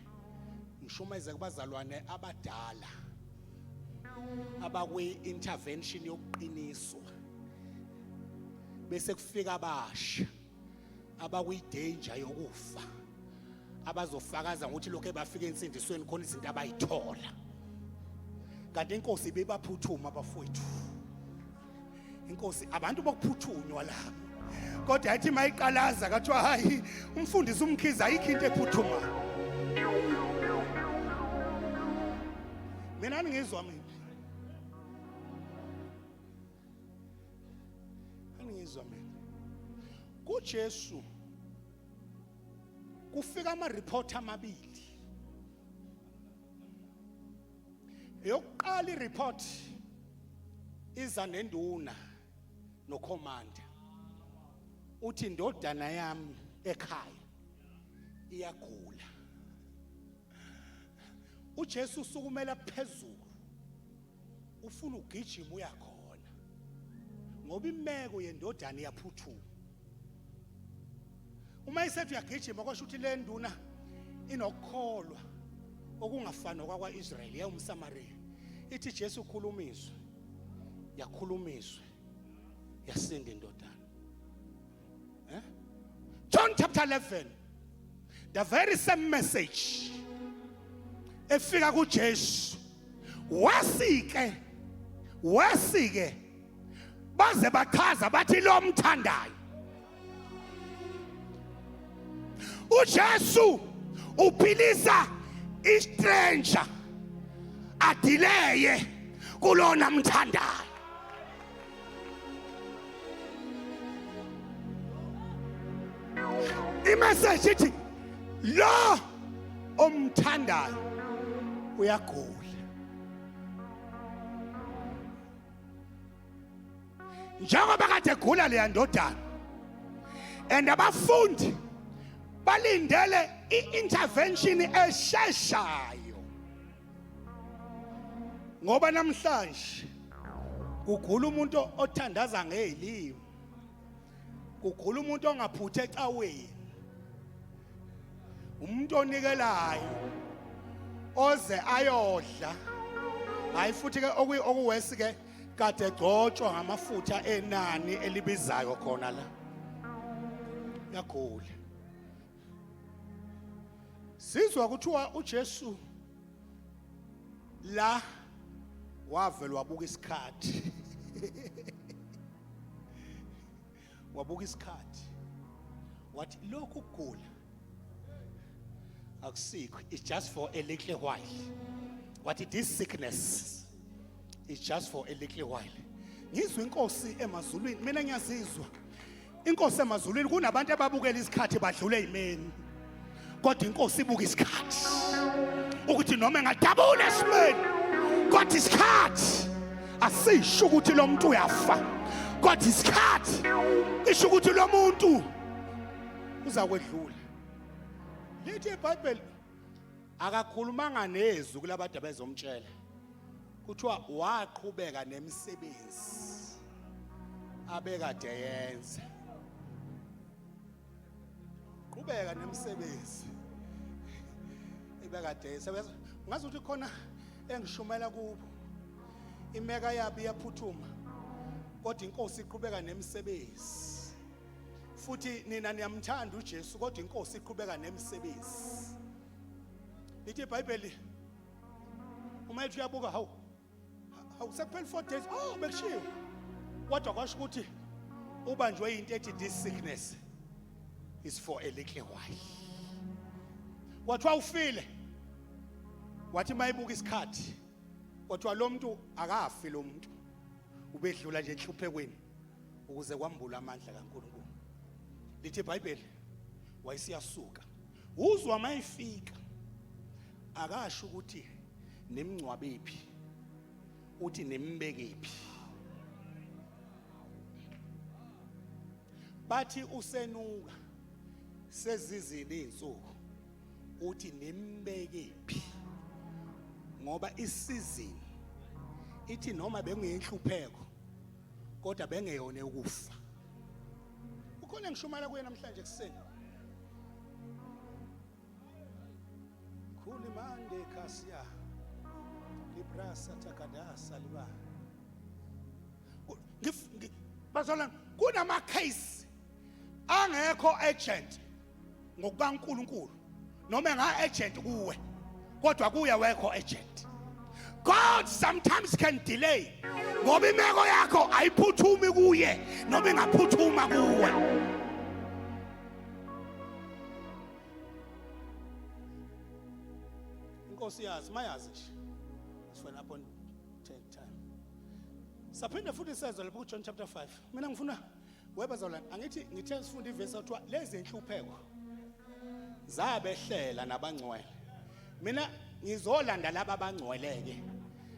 ngishumayeze kubazalwane abadala abakwi intervention yokuqiniswa, bese kufika abasha abakwi danger yokufa. Abazofakaza ngokuthi lokho ebafika ensindisweni khona izinto abayithola. Kanti inkosi ibebaphuthuma abafowethu. Inkosi abantu bokuphuthunywa lapho. Kodwa yathi mayiqalaza kathiwa hayi umfundisi umkhiza ayikho into ephuthumayo. Mina ningizwa mina. Aningizwa mina. KuJesu kufika ama report amabili. Eyokuqala ireport iza nenduna nocommander. Uthi indodana yami ekhaya iyagula. uJesu usukumela phezulu ufuna ugijima uyakhona ngoba imeko yendodana iyaphuthuma uma isethi uyagijima kwasho ukuthi le nduna inokukholwa okungafani nokwakwa-Israyeli yawumSamariya ithi Jesu ukhuluma izwi yakhuluma izwi yasinda indodana eh John chapter 11 the very same message efika kuJesu wasike wasike baze bachaza bathi lo mthandayo uJesu uphilisa istranger adileye kulona mthandayo Imessage ithi lo omthandayo uyagula. Njengoba kade egula leya ndodana and abafundi balindele i-intervention esheshayo ngoba namhlanje kugula umuntu othandaza ngezilimi kugula umuntu ongaphuthe ecaweni umuntu onikelayo oze ayodla hayi futhi ke okuwesi ke kade egcotshwa ngamafutha enani elibizayo khona la yagula sizwa kuthiwa uJesu la wavela wabuka isikhathi wabuka isikhathi wathi lokhu kugula akusikho it's just for a little while wathi this sickness is just for a little while ngizwa inkosi emazulwini mina ngiyazizwa inkosi emazulwini kunabantu ababukela isikhathi badlule ezimeni kodwa inkosi ibuka isikhathi ukuthi noma engadabula esimeni kodwa isikhathi asisho ukuthi lo muntu uyafa kodwa isikhathi isho ukuthi lo muntu uza kwedlula lithi iBhayibheli akakhulumanga nezwi kulabade bezomtshela kuthiwa waqhubeka nemisebenzi abekade yenza qhubeka nemisebenzi ebekade yenza ngazi ukuthi khona engishumela kubo imeka yabo iyaphuthuma kodwa inkosi iqhubeka nemisebenzi futhi nina niyamthanda uJesu kodwa inkosi iqhubeka nemisebenzi lithi iBhayibheli uma ethi uyabuka hawu hawu sekuphela 4 days oh bekushiwo kodwa kwasho ukuthi ubanjwe into ethi this sickness is for a little while kwathiwa ufile wathi mayibuka isikhathi kwathiwa lo muntu akafi lo muntu ubedlula nje enhluphekweni ukuze kwambulwe amandla kaNkulunkulu lithi iBhayibheli wayesiyasuka uzwa mayifika akasho ukuthi nimngcwabephi uthi nimbekephi bathi usenuka sezizini izinsuku uthi nimbekephi ngoba isizini ithi noma bengiyenhlupheko kodwa bengeyona ukufa ukhona ngishumayela kuye namhlanje ekuseni khulimande khasiya librasa takadasa liba bazalwane kunama case angekho agent ngokukaNkuluNkulu. Noma nga agent kuwe, kodwa kuye wekho agent. God sometimes can delay ngoba imeko yakho ayiphuthumi kuye noma ingaphuthuma kuwe. Inkosi yazi mayazi nje. It's for an appointed time. Saphinde futhi sezwa lapho kuJohn chapter 5. Mina ngifuna webazalwane angithi ngithe sifunde ivesi kuthiwa lezi inhlupheko zabehlela nabangcwele. Mina ngizolanda laba abangcweleke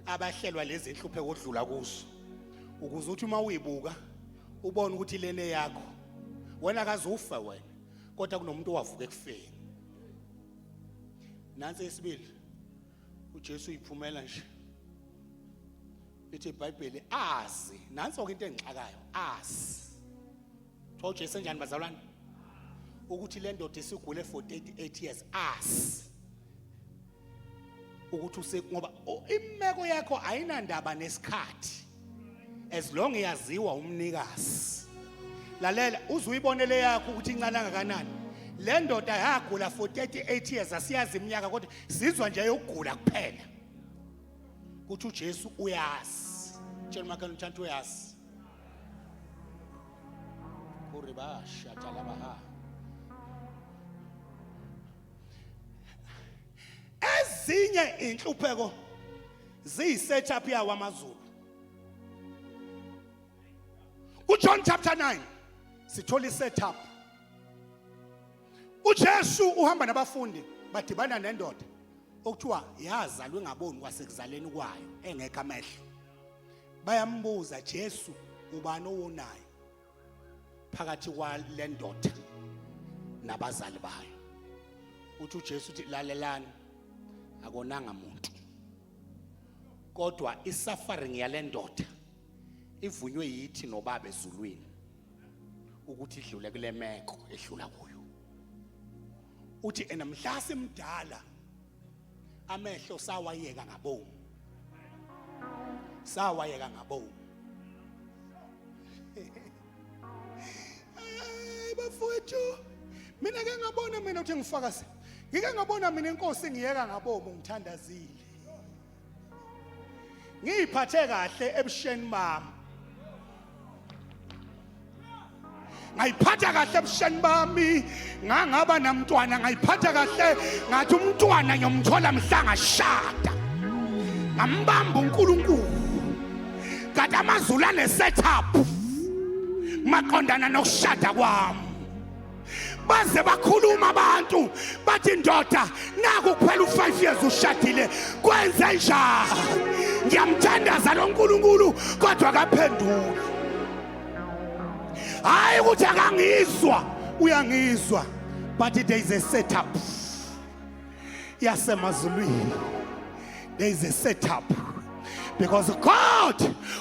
abahlelwa lezi inhlupheko odlula kuzo. Ukuze uthi uma uyibuka ubone ukuthi lene yakho. Wena kazufa wena kodwa kunomuntu owavuka ekufeni. Nansi isibili uJesu uyiphumela nje. Lithi iBhayibheli azi nanso ke into engixakayo azi. Kuthiwa uJesu enjani bazalwane? Ukuthi le ndoda isigule for 38 years azi. Ukuthi use ngoba imeko yakho ayinandaba nesikhathi. As long yaziwa umnikazi. Lalela uzuyibonele yakho ukuthi incane kangakanani. Le ndoda yagula for 38 years asiyazi iminyaka kodwa sizwa nje yokugula kuphela. Kuthi uJesu uyazi. Tshela umakhelwane uthi uyazi. Kuribasha talabaha. Ezinye inhlupheko ziyi-setup yawo amaZulu. KuJohn chapter 9 sithola i-setup. uJesu uhamba nabafundi badibana nendoda okuthiwa yazalwa ingaboni kwasekuzaleni kwayo engekho amehlo. Bayambuza Jesu ubani owonayo phakathi kwale ndoda nabazali bayo. Uthi uJesu uthi lalelani akonanga muntu. Kodwa isuffering yale ndoda ivunywe yithi nobaba ezulwini ukuthi idlule kule meko edlula kuyo. Uthi ena mhla simdala amehlo sawayeka ngabomu. Sawayeka ngabomu. Hayi bafowethu, mina ke ngabona mina uthi ngifaka se. Ngike ngabona mina inkosi ngiyeka ngabomu ngithandazile. Ngiyiphathe kahle ebusheni bami. Ngayiphatha kahle ebusheni bami, ngangaba namntwana ngayiphatha kahle ngathi umntwana ngiyomthola mhla ngashada. Ngambamba uNkulunkulu. Kanti amazulu ane setup maqondana nokushada kwami. Baze bakhuluma abantu bathi ndoda naku kuphela u5 years ushadile kwenze njani? Ngiyamthandaza lo nkulunkulu kodwa akaphenduli. Hayi ukuthi akangizwa, uyangizwa, but there is a setup yasemazulwini. There is a setup because God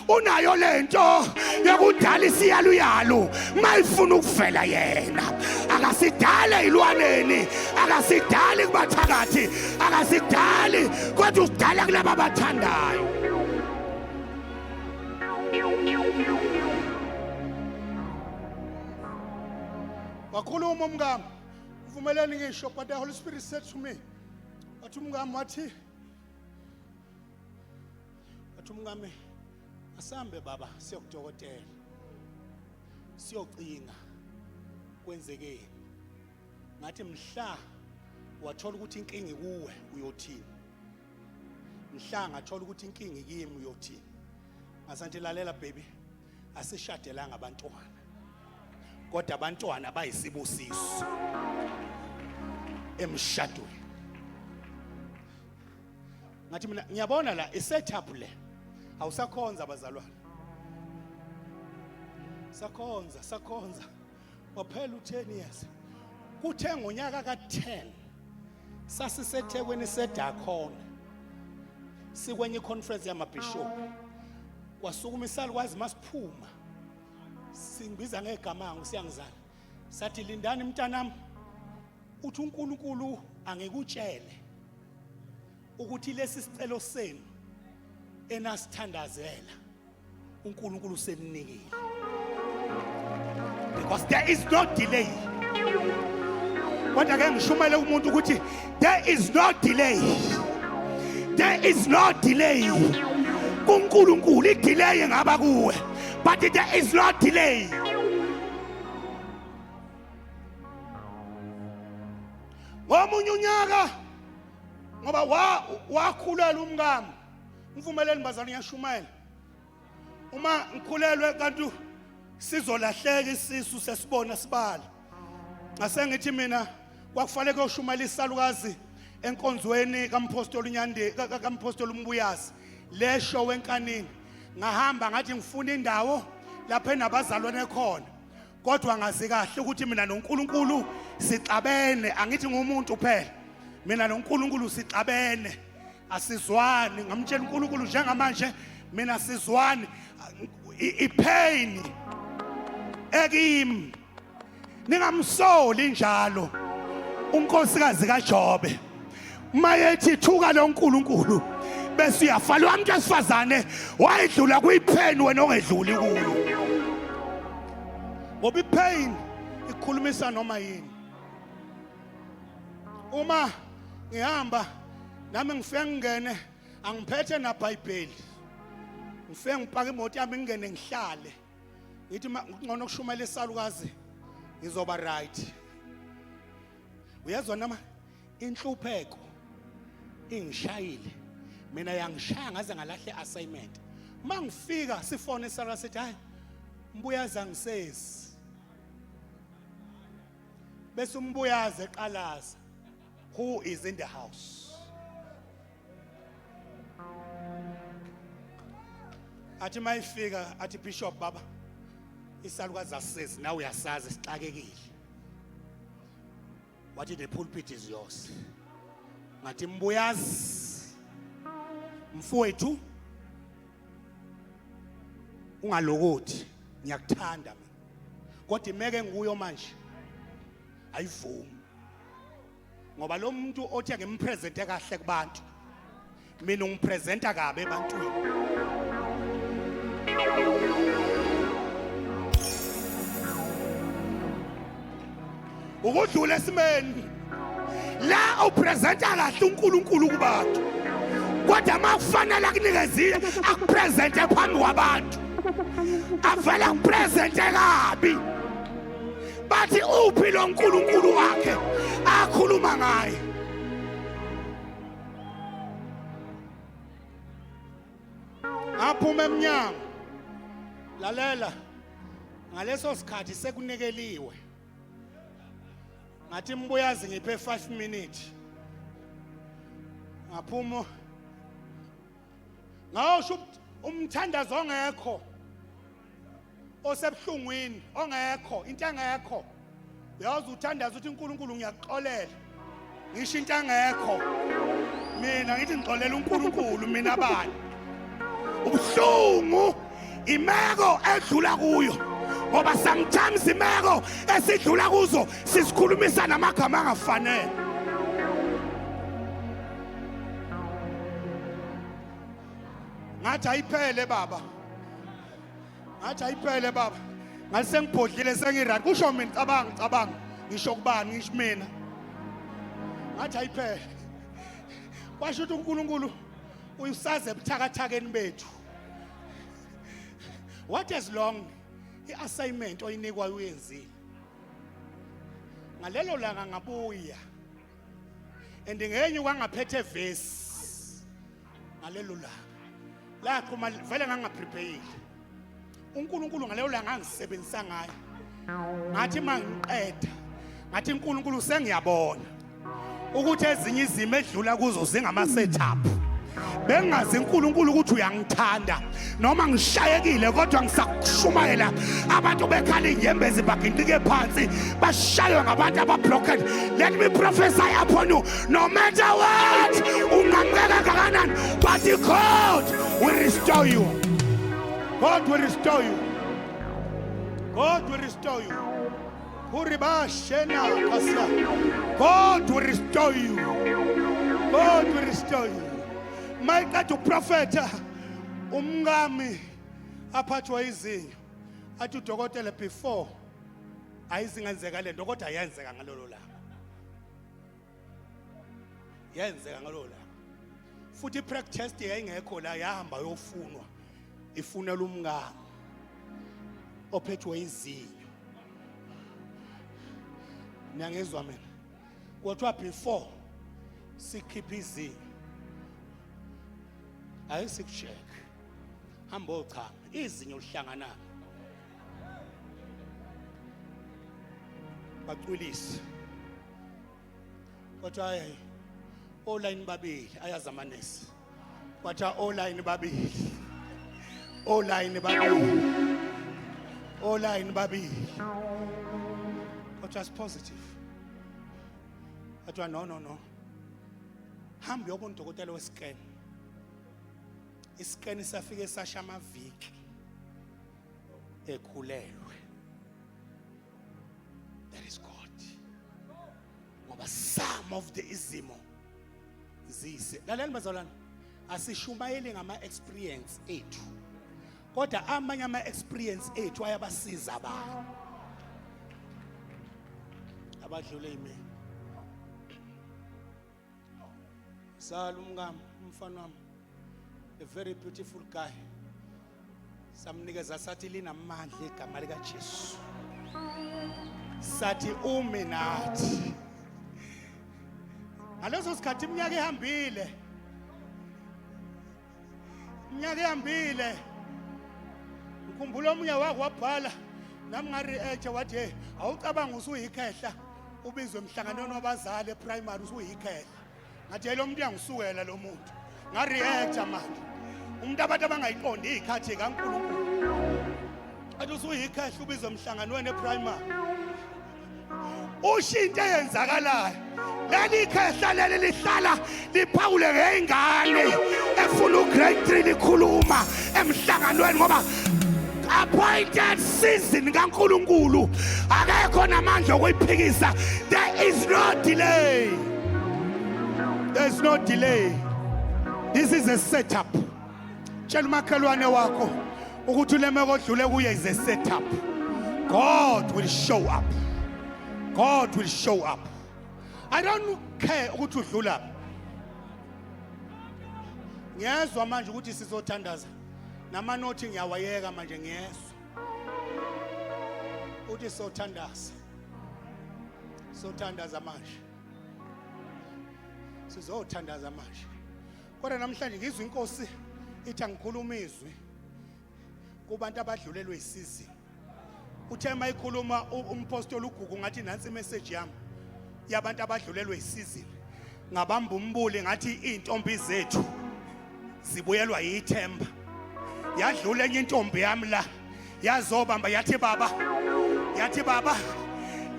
unayo lento yokudala isiyaluyalu mayifuna ukuvela yena. Akasidale ilwaneni, akasidali kubathakathi, akasidali kodwa usidala kulabo abathandayo. Wakhuluma umkami, uvumeleni ngisho, but the Holy Spirit said to me, wathi umkami wathi wathi umkami asambe baba siyokudokotela siyocinga kwenzekeni. Ngathi mhla wathola ukuthi inkinga ikuwe uyothini? Mhla ngathola ukuthi inkinga ikimi uyothini? Ngasanthi lalela baby, asishadelanga abantwana kodwa abantwana bayisibusiso emshadweni. Ngathi mina ngiyabona la i-setup le, awusakhonza abazalwane, sakhonza sakhonza waphela u10 years. Kuthe ngonyaka ka10 sasiseThekwini seDakhona sikwenye iconference yamabishop, kwasukuma isalukwazi masiphuma singibiza ngegama ngusiyangizana, sathi lindani mntanami, uthi uNkulunkulu angikutshele ukuthi lesi sicelo senu enasithandazela uNkulunkulu useninikile, because there is no delay. Kodwa ke ngishumele umuntu ukuthi there is no delay. There is no delay. KuNkulunkulu idelay ingaba kuwe. But there is no delay. Ngomunye unyaka ngoba wa wakhulelwa umkami. Mvumeleni bazalwane ngiyashumayela. Uma ngikhulelwe kanti sizolahleka isisu sesibona sibala. Ngase ngithi mina kwakufanele kuyoshumayela isalukazi enkonzweni kaMphostoli uNyande kaMphostoli uMbuyazi lesho wenkanini. Ngahamba ngathi ngifuna indawo lapho enabazalwane khona. Kodwa ngazi kahle ukuthi mina noNkulunkulu sixabene, angithi ngumuntu phela. Mina noNkulunkulu sixabene. Asizwani, ngamtshela uNkulunkulu njengamanje mina sizwani ipain ekimi. Ningamsoli njalo unkosikazi kaJobe. Mayethi thuka lo nkulunkulu bese uyafa lo muntu wesifazane wayedlula kuyipain wena ongedluli kuyo. Ngoba ipain ikhulumisa noma yini. Uma ngihamba nami ngifike ngingene angiphethe naBhayibheli. Ngifike ngipaka imoto yami ngingene ngihlale. Ngithi ngcono kushumayela isalukazi ngizoba right. Uyezwa noma inhlupheko ingishayile mina yangishaya ngaze ngalahle assignment. Mangifika sifone isalukazi sithi hayi mbuyaza ngisezi. Bese umbuyaza eqalaza who is in the house. Athi mayifika athi bishop baba isalukazi asezi nawe uyasazi sixakekile. Wathi the pulpit is yours. Ngathi mbuyazi mfowethu ungalokothi ngiyakuthanda mina. Kodwa imeke nguyo manje ayivumi. Ngoba lo muntu othi angimpresente kahle kubantu mina ungipresenta kabi ebantwini. Ukudlula esimeni la upresenta kahle uNkulunkulu kubantu kodwa makufanele akunikezile akupresente phambi kwabantu avele akupresente kabi bathi uphi lo nkulunkulu wakhe akhuluma ngaye. Ngaphuma emnyango lalela ngaleso sikhathi sekunekeliwe ngathi mbuyazi ngiphe 5 minutes ngaphuma ngawusho umthandazo ongekho osebuhlungwini ongekho into engekho uyazi uthandaza uthi uNkulunkulu ngiyakuxolela ngisho into engekho mina ngithi ngixolela uNkulunkulu mina bani ubuhlungu imeko edlula kuyo ngoba sometimes imeko esidlula kuzo sisikhulumisa namagama angafanele. Ngathi ayiphele baba, ngathi ayiphele baba, ngathi sengibhodlile sengiright. Kusho mina cabanga cabanga ngisho kubani ngisho mina ngathi ayiphele. Kwasho ukuthi uNkulunkulu uyisaze ebuthakathakeni bethu. What as long i-assignment oyinikwa uyenzile. Ngalelo langa ngabuya and ngenye kwangaphethe verse ngalelo langa laqhuma vele ngangaprepare uNkulunkulu ngalelo langa angisebenzisa ngayo. Ngathi mangiqeda ngathi uNkulunkulu sengiyabona ukuthi ezinye izimo edlula kuzo zingama setup. Bengazi uNkulunkulu ukuthi uyangithanda noma ngishayekile kodwa ngisakushumayela abantu bekhala inyembezi baginqike phansi bashaywe ngabantu ababroken. Let me prophesy upon you no matter what unqamukeka kangakanani but God will restore you. God will restore you. God will restore you. Kuribashena kasa. God will restore you. God will restore you. Mayiqeda uprofeta umkami aphathwa izinyo athi udokotela before ayizingenzeka lento kodwa yenzeka ngalolo langa. Yenzeka ngalolo langa. Futhi i-preg test yayingekho la, yahamba yofunwa, ifunela umngani ophethwe izinyo. Niyangizwa mina? Kwathiwa before sikhiphe izinyo ake sikucheck, hamba ochama izinyo lihlangana, bacwilise. Kwathiwa hayi, olayini babili, ayazi amanesi. Kwathiwa olayini babili, olayini babili, olayini babili. Kwathiwa it's positive. Kwathiwa no, no, no, hamba uyobona udokotela wescan. Iscan safike sasha amaviki ekhulelwe. That is God, ngoba some of the izimo zise. Laleli bazalwane, asishumayeli ngama experience ethu, kodwa amanye ama experience ethu ayabasiza abantu abadlule yimina. Sala umngami, umfana wami, a very beautiful guy. Samnikeza, sathi linamandla igama likaJesu, sathi umi nathi. Ngaleso sikhathi iminyaka ihambile, iminyaka ihambile. Ngikhumbula omunye wake wabhala nami ngareact, wathi, "Hey, awucabanga usuyikhehla, ubizwe emhlanganweni wabazali eprimary, usuyikhehla." Ngathi, "Hey, lo muntu uyangisukela lo muntu." Ngareact manje, umuntu abantu abangayiqondi izikhathi kaNkulunkulu, athi usuyikhehla ubizwe emhlanganweni eprimary. Usho into eyenzakalayo, leli khehla leli lihlala liphawule ngeyingane efuna ugrade 3, likhuluma emhlanganweni, ngoba appointed season kaNkulunkulu akekho namandla okuyiphikisa. There is no delay, there is no delay. This is a setup. Tshela umakhelwane wakho ukuthi ulemeko odlule kuye is a setup. God will show up, God will show up. I don't care ukuthi udlula. Ngiyezwa manje ukuthi sizothandaza, namanothi ngiyawayeka manje. Ngiyezwa uthi sothandaza, sothandaza manje, sizothandaza manje. Kodwa namhlanje ngizwa inkosi ithi angikhuluma izwi kubantu abadlulelwe isizini. Uthe mayikhuluma umpostoli uGugu, ngathi nansi imessage yami yabantu abadlulelwe isizini. Ngabamba umbuli, ngathi izintombi zethu zibuyelwa yithemba. Yadlula enye intombi yami la, yazobamba, yathi, "Baba," yathi, "Baba,"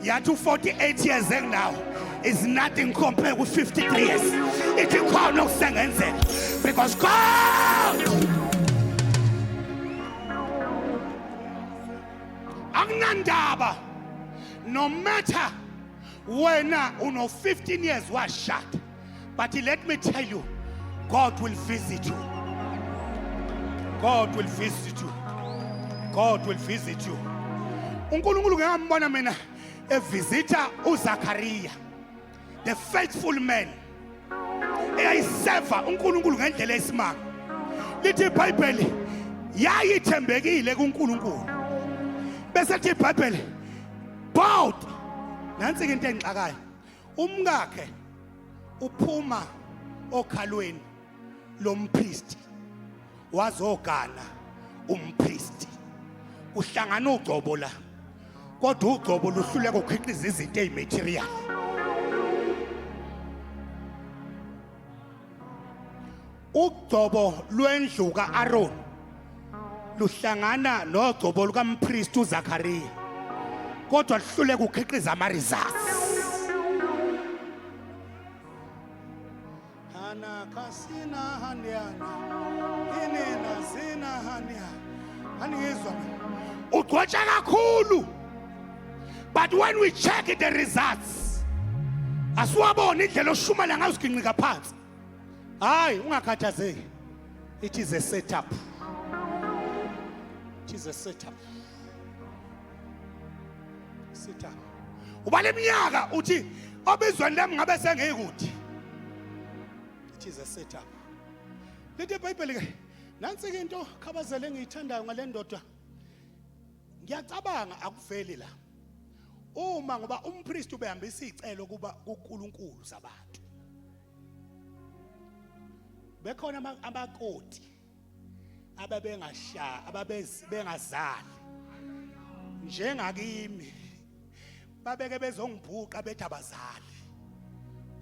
yathi, "u48 years enginawo is nothing compared ku 53 years." Ithi khona okusengenzeka because God akunandaba. No matter wena uno 15 years washada, but let me tell you, God will visit you, God will visit you, God will visit you. uNkulunkulu ngiyambona mina evisita uZakaria, the faithful man eyayiseva uNkulunkulu ngendlela esimanga. Lithi iBhayibheli yayithembekile kuNkulunkulu. Bese lithi iBhayibheli both, nansi into engixakayo, umkakhe uphuma okhalweni lompriest, wazogana umpriest, kuhlangana ugcobo la, kodwa ugcobo luhluleka ukukhiqiza izinto ezimaterial. Ugcobo lwendlu kaAron luhlangana nogcobo lukampriest uZakaria, kodwa luhluleka ukukhiqiza ama results. Hana kasina haniana inena zina hania. Aningizwa mina? Ugcotsha kakhulu, but when we check the results, asiwabona indlela oshumela ngayo, siginqika phansi. Hayi, ungakhathazeki, it is a setup, it is a setup, setup. Ubala iminyaka, uthi obizweni lami ngabe sengikude. It is a setup. Lithi iBhayibheli ke nansi ke into khabazele engiyithandayo ngale ndoda. Ngiyacabanga akuveli la. Uma ngoba umpriest ubehambisa izicelo kuba kuNkulunkulu zabantu. Bekhona amakoti ababengasha ababengazali njengakimi babeke bezongibhuqa bethi abazali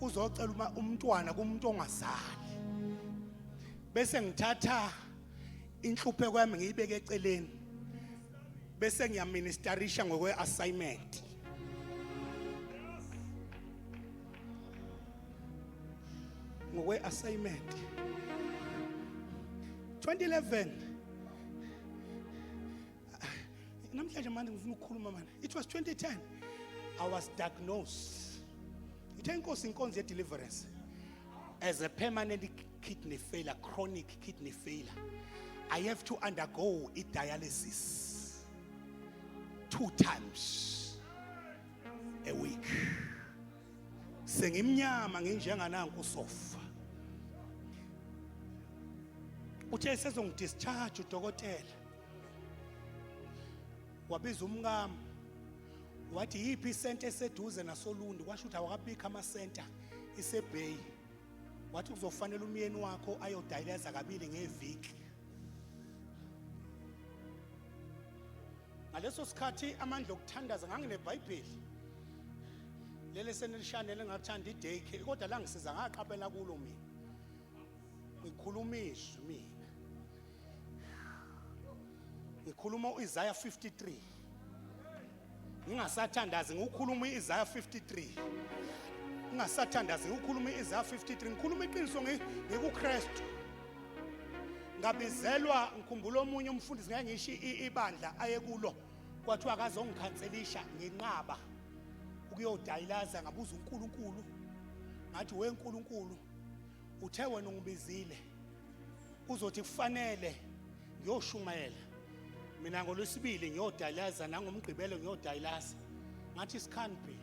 uzocela uma umntwana kumuntu ongazali bese ngithatha inhlupheko yami ngiyibeke eceleni bese ngiyaministerisha ngokwe assignment ngokwe assignment 2011 namhlanje manje ngifuna ukukhuluma manje. It was 2010 I was diagnosed, ithe inkosi inkonzo ye deliverance, as a permanent kidney failure, chronic kidney failure. I have to undergo a dialysis two times a week. Sengimnyama nginjengananku usofa. Uthe sezongidischarge udokotela, wabiza umkami wathi yiphi isenta eseduze nasoLundi. Kwasho ukuthi awakabikho amasenta, iseBay. Wathi kuzofanele umyeni wakho ayodayileza kabili ngeviki. Ngaleso sikhathi amandla okuthandaza, ngangineBhayibheli leli senilishane lengathanda idaycare, kodwa la ngisiza ngaqaphela kulo mina ngikhuluma izwi, mina ngikhuluma uIsaiah 53, ngingasathandazi ngikhuluma uIsaiah 53, ngingasathandazi ngikhuluma uIsaiah 53, ngikhuluma iqiniso ngikuKristu. Ngabizelwa, ngikhumbula omunye umfundisi, ngeke ngisho ibandla ayekulo, kwathiwa akazongikhanselisha, nginqaba ukuyodayilaza. Ngabuza uNkulunkulu, ngathi, "WeNkulunkulu, uthe wena ungibizile, kuzothi kufanele ngiyoshumayela mina ngolwesibili ngiyodayiliza, nangomgqibelo ngiyodayiliza." Ngathi, "It can't be."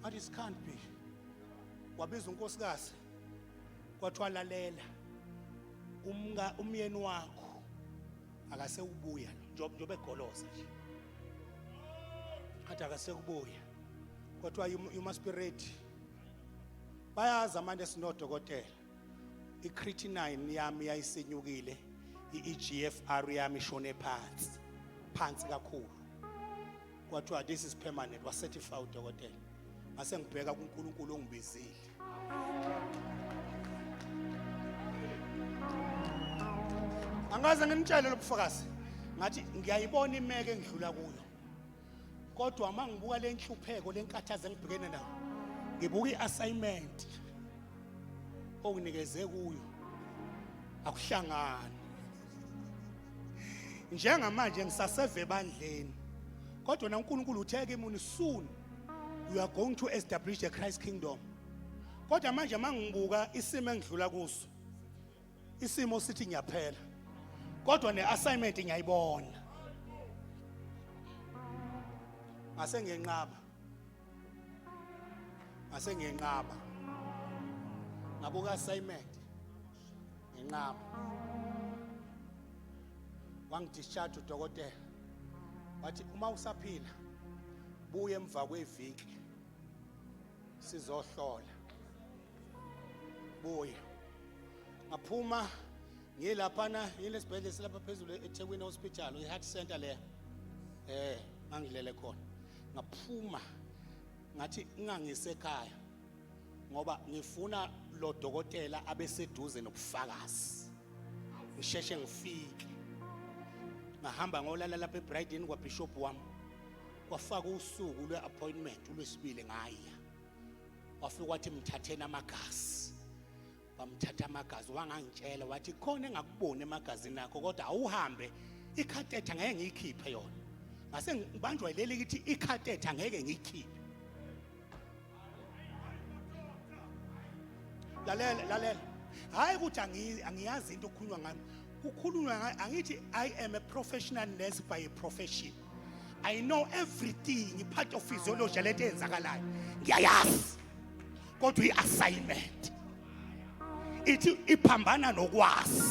Ngathi, "It can't be." Wabiza unkosikazi, kwathiwa, "Lalela, umka umyeni wakho akasekubuya lo njengoba egoloza nje." Athi akasekubuya. Kwathiwa, You must be ready." Bayazi abantu esinodokotela, i-creatinine yami yayisenyukile, i-eGFR yami ishone phansi phansi kakhulu. Kwathiwa, "This is permanent." Wacertify udokotela. Ngase ngibheka kuNkulunkulu ongibizile. Angaze nginitshele lobufakazi. Ngathi ngiyayibona imeke engidlula kuyo, kodwa uma ngibuka le nhlupheko lenkathazo engibhekene nayo, ngibuka i-assignment onginikeze kuyo, akuhlangani. Njengamanje ngisaseve ebandleni, kodwa na uNkulunkulu uthe kimi, "Soon you are going to establish the Christ kingdom." Kodwa manje mangibuka isimo engidlula kuso, isimo sithi ngiyaphela, kodwa ne-assignment ngiyayibona. Ngase ngiyenqaba, ngase ngiyenqaba, ngabuka assignment, ngenqaba. Wangidischarge udokotela, wathi uma usaphila buye emva kweviki sizohlola, buye. Ngaphuma ngilaphana yilesibhedlela silapha phezulu eThekwini Hospital, i-heart center le ngangilele khona. Ngaphuma ngathi ngingangisekhaya ngoba ngifuna lo dokotela abeseduze nobufakazi, ngisheshe ngifike. Ngahamba ngolala lapha eBrighton kwaBishop wami, kwafaka usuku lwe-appointment ulwesibili. Ngaya, wafika wathi, "Mthatheni amagazi." Bamthatha amagazi. Wangangitshela wathi, "Khona engakuboni emagazini akho, kodwa awuhambe, icatheter ngeke ngiyikhiphe yona." Ngase ngibanjwa leli kithi icatheter ngeke ngiyikhiphe. Lalela, lalela, hayi ukuthi angiyazi into okukhulunywa ngami, kukhulunywa ngayo. Angithi I am a professional nurse by a profession. I know everything, part of physiology lento eyenzakalayo ngiyayazi, kodwa i-assignment. Ithi iphambana nokwazi.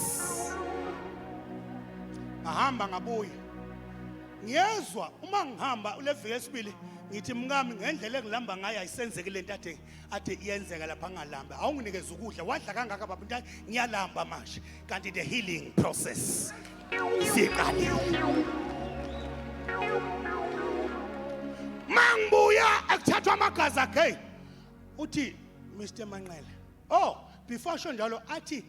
Ngahamba ngabuya. Ngiyezwa uma ngihamba leviki esibili ngithi mkami ngendlela engilamba ngayo ayisenzeki lento ade ade iyenzeka lapha ngalamba. Awunginikeza ukudla wadla kangaka baba into ngiyalamba manje. Kanti the healing process siqalile. Mangibuya ekuthathwa amagazi akhe. Uthi Mr Manqele. Oh, before sho njalo athi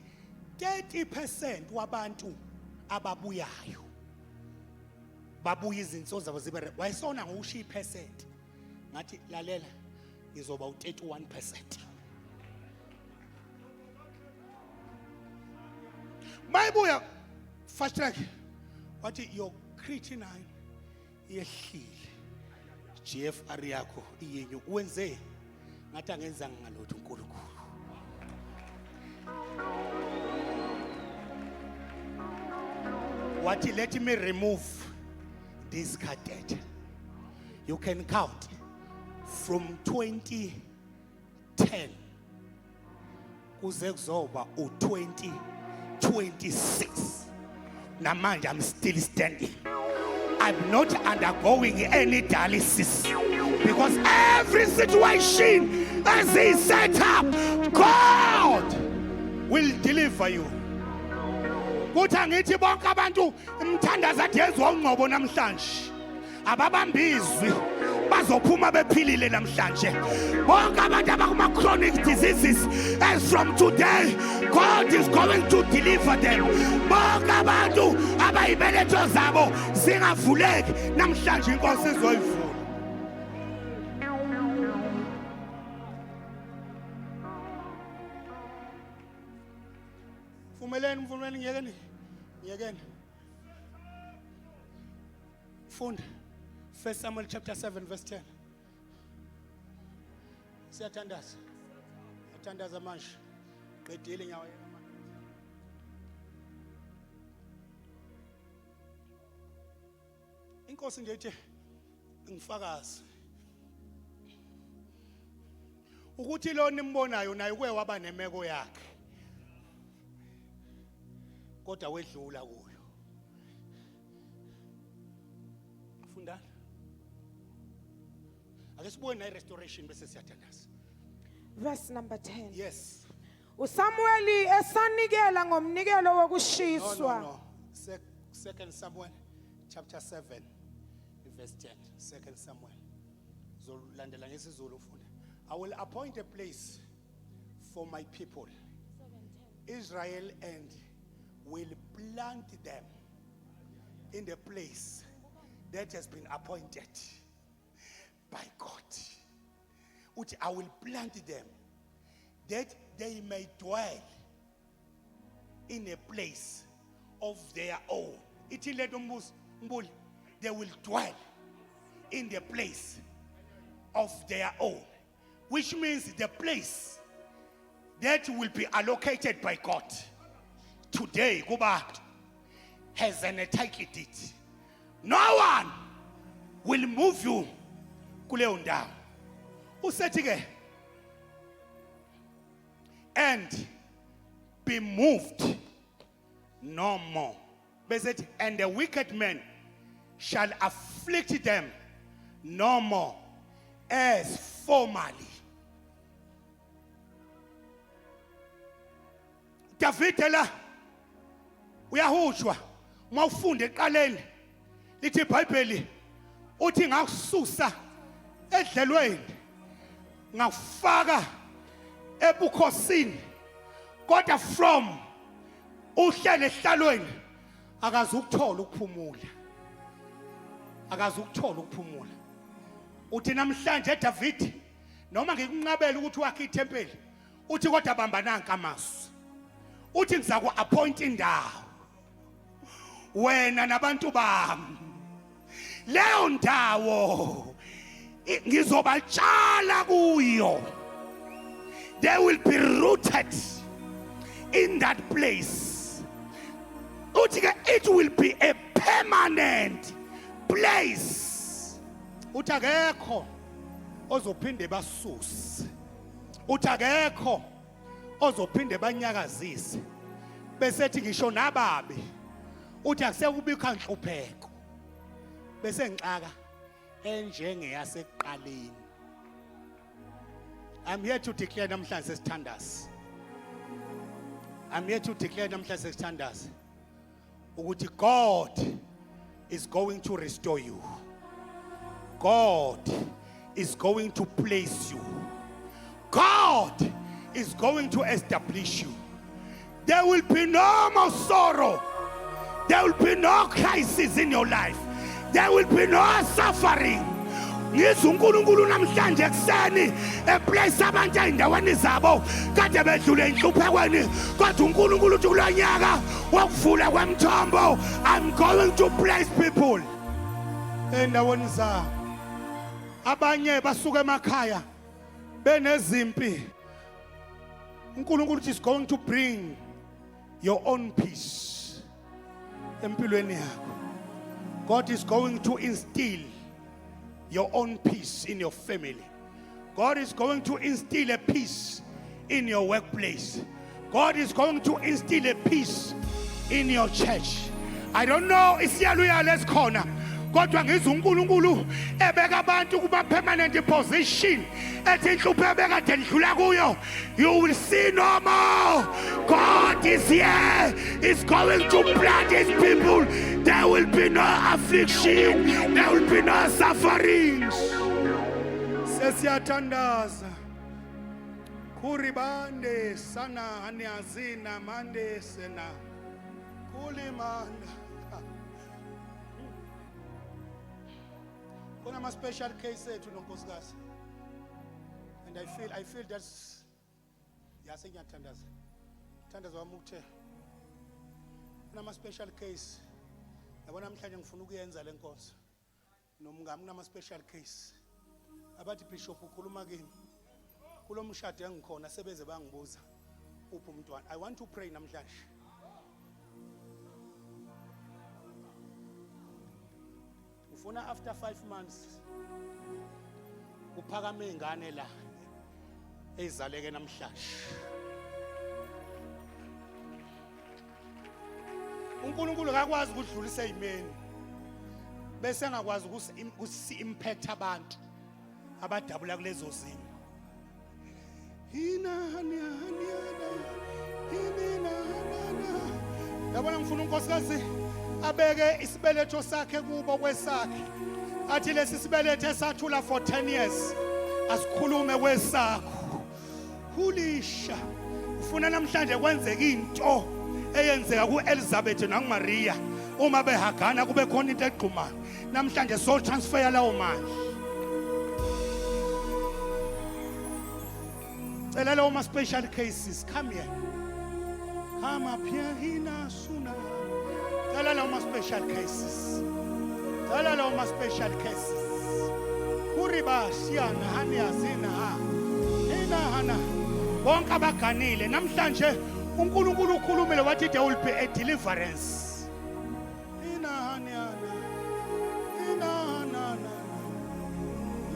30% wabantu ababuyayo babuya izinso zabo zibe wayesona ngokushiya ipercent. Ngathi lalela ngizoba u31%. Mayibuya fast track wathi your creatinine yehlile. GFR yakho iyenyu wenze ngathi angenzanga ngalutho uNkulunkulu. Wathi let me remove this catheter. You can count from 2010 kuze kuzoba u2026. Namanje I'm still standing. I'm not undergoing any dialysis because every situation as he set up, God will deliver you. Kuthi angithi bonke abantu imthandazo athi yenziwa ungcobo namhlanje ababambizwi bazophuma bephilile namhlanje. Bonke abantu abakuma chronic diseases, as from today God is going to deliver them. Bonke abantu abayibeletho zabo zingavuleki namhlanje inkosi izoyivula. Vumeleni, mvumeleni, ngiyekeni, ngiyekeni. Funda 1 Samuel chapter 7 verse 10. Siyathandaza. Siyathandaza manje. Qedile nyawo. Inkosi nje ithi ngifakazi ukuthi lo nimbonayo naye kuye waba nemeko yakhe kodwa wedlula kuyo. Fundani. Ake sibuke nayi restoration bese siyathandaza. Verse number 10. Yes. uSamueli esanikela ngomnikelo No, no, wokushiswa. no. Second Samuel chapter 7 verse 10. Second Samuel. Zolandela ngesiZulu ufunda. I will appoint a place for my people Israel and will plant them in the place that has been appointed by God. Uthi I will plant them that they may dwell in a place of their own. Ithi lento mbuzo mbuli, they will dwell in the place of their own, which means the place that will be allocated by God today kubantu has an title deed. No one will move you kuleyo ndawo. Usethi ke and be moved no more. Bese and the wicked man shall afflict them no more as formerly. Davide la uyahutshwa uma ufunda eqaleni lithi iBhayibheli uthi ngakususa edlelweni ngakufaka ebukhosini kodwa from uhlele ehlalweni akaze ukuthola ukuphumula, akaze ukuthola ukuphumula. Uthi namhlanje David noma ngikunqabela ukuthi wakhe ithempeli, uthi kodwa bamba nanka amazwi, uthi ngizaku appoint indawo wena nabantu bami, leyo ndawo ngizobatshala kuyo, they will be rooted in that place. Uthi ke it will be a permanent place. Uthi akekho ozophinde basuse, uthi akekho Ozophinde banyakazise. Bese ethi ngisho nababi uthi akusekubikho nhlupheko. Bese ngixaka enjengeyasekuqaleni. I'm here to declare namhlanje sesithandaza. I'm here to declare namhlanje sesithandaza ukuthi God is going to restore you. God is going to place you. God is going to establish you. There will be no more sorrow. There will be no crisis in your life. There will be no suffering. Ngizwe uNkulunkulu namhlanje ekuseni eplace abantu ey'ndaweni zabo kade bedlule enhluphekweni, kodwa uNkulunkulu uthi kulo nyaka wokuvula kwemthombo, I'm going to place people endaweni zabo. Abanye basuka emakhaya benezimpi. uNkulunkulu is going to bring your own peace empilweni yakho. God is going to instill your own peace in your family. God is going to instill a peace in your workplace. God is going to instill a peace in your church. I don't know isiyaluyalu esikhona, kodwa ngizwe uNkulunkulu ebeka abantu kuba permanent position, ethi inhlupho ebekade ndlula kuyo, you will see no more. God is here, is going to plant his people. There will be no affliction, there will be no sufferings. Sesiyathandaza. Kuribande sana aniazina mande sena kulimanda. Khona ama special case ethu nonkosikazi, and I feel that's yase ngiyathandaza, thandaza wami ukuthe kunama special case. Yabona, namhlanje ngifuna ukuyenza le nkonzo nomngami. Kunama special case abathi, "Bishop, ukhuluma kimi kulo mshado engikhona." Sebeze bangibuza, "Uphi umntwana?" I want to pray namhlanje. Ufuna after 5 months kuphakame ingane la ezaleke namhlanje. uNkulunkulu akakwazi ukudlulisa ezimeni bese engakwazi ukusi impact abantu abadabula kulezo zimo. Hina hani hani hini na na na. Yabona, ngifuna unkosikazi abeke isibeletho sakhe kubo kwesakhe, athi lesi sibeletho esathula for 10 years asikhulume kwesakho. Hulisha, ufuna namhlanje kwenzeka into eyenzeka kuElizabeth nakuMaria uma behagana, kube khona into egqumayo. Namhlanje so transfer lawo mandla. Cela lawo ma special cases. Come here, come up here. Hina suna. Cela lawo ma special cases, cela lawo ma special cases. Kuriba shiyana hani azina ha hina hana. Bonke abaganile namhlanje, uNkulunkulu ukhulumile wathi there will be a deliverance. Hina hani hana hina hana hana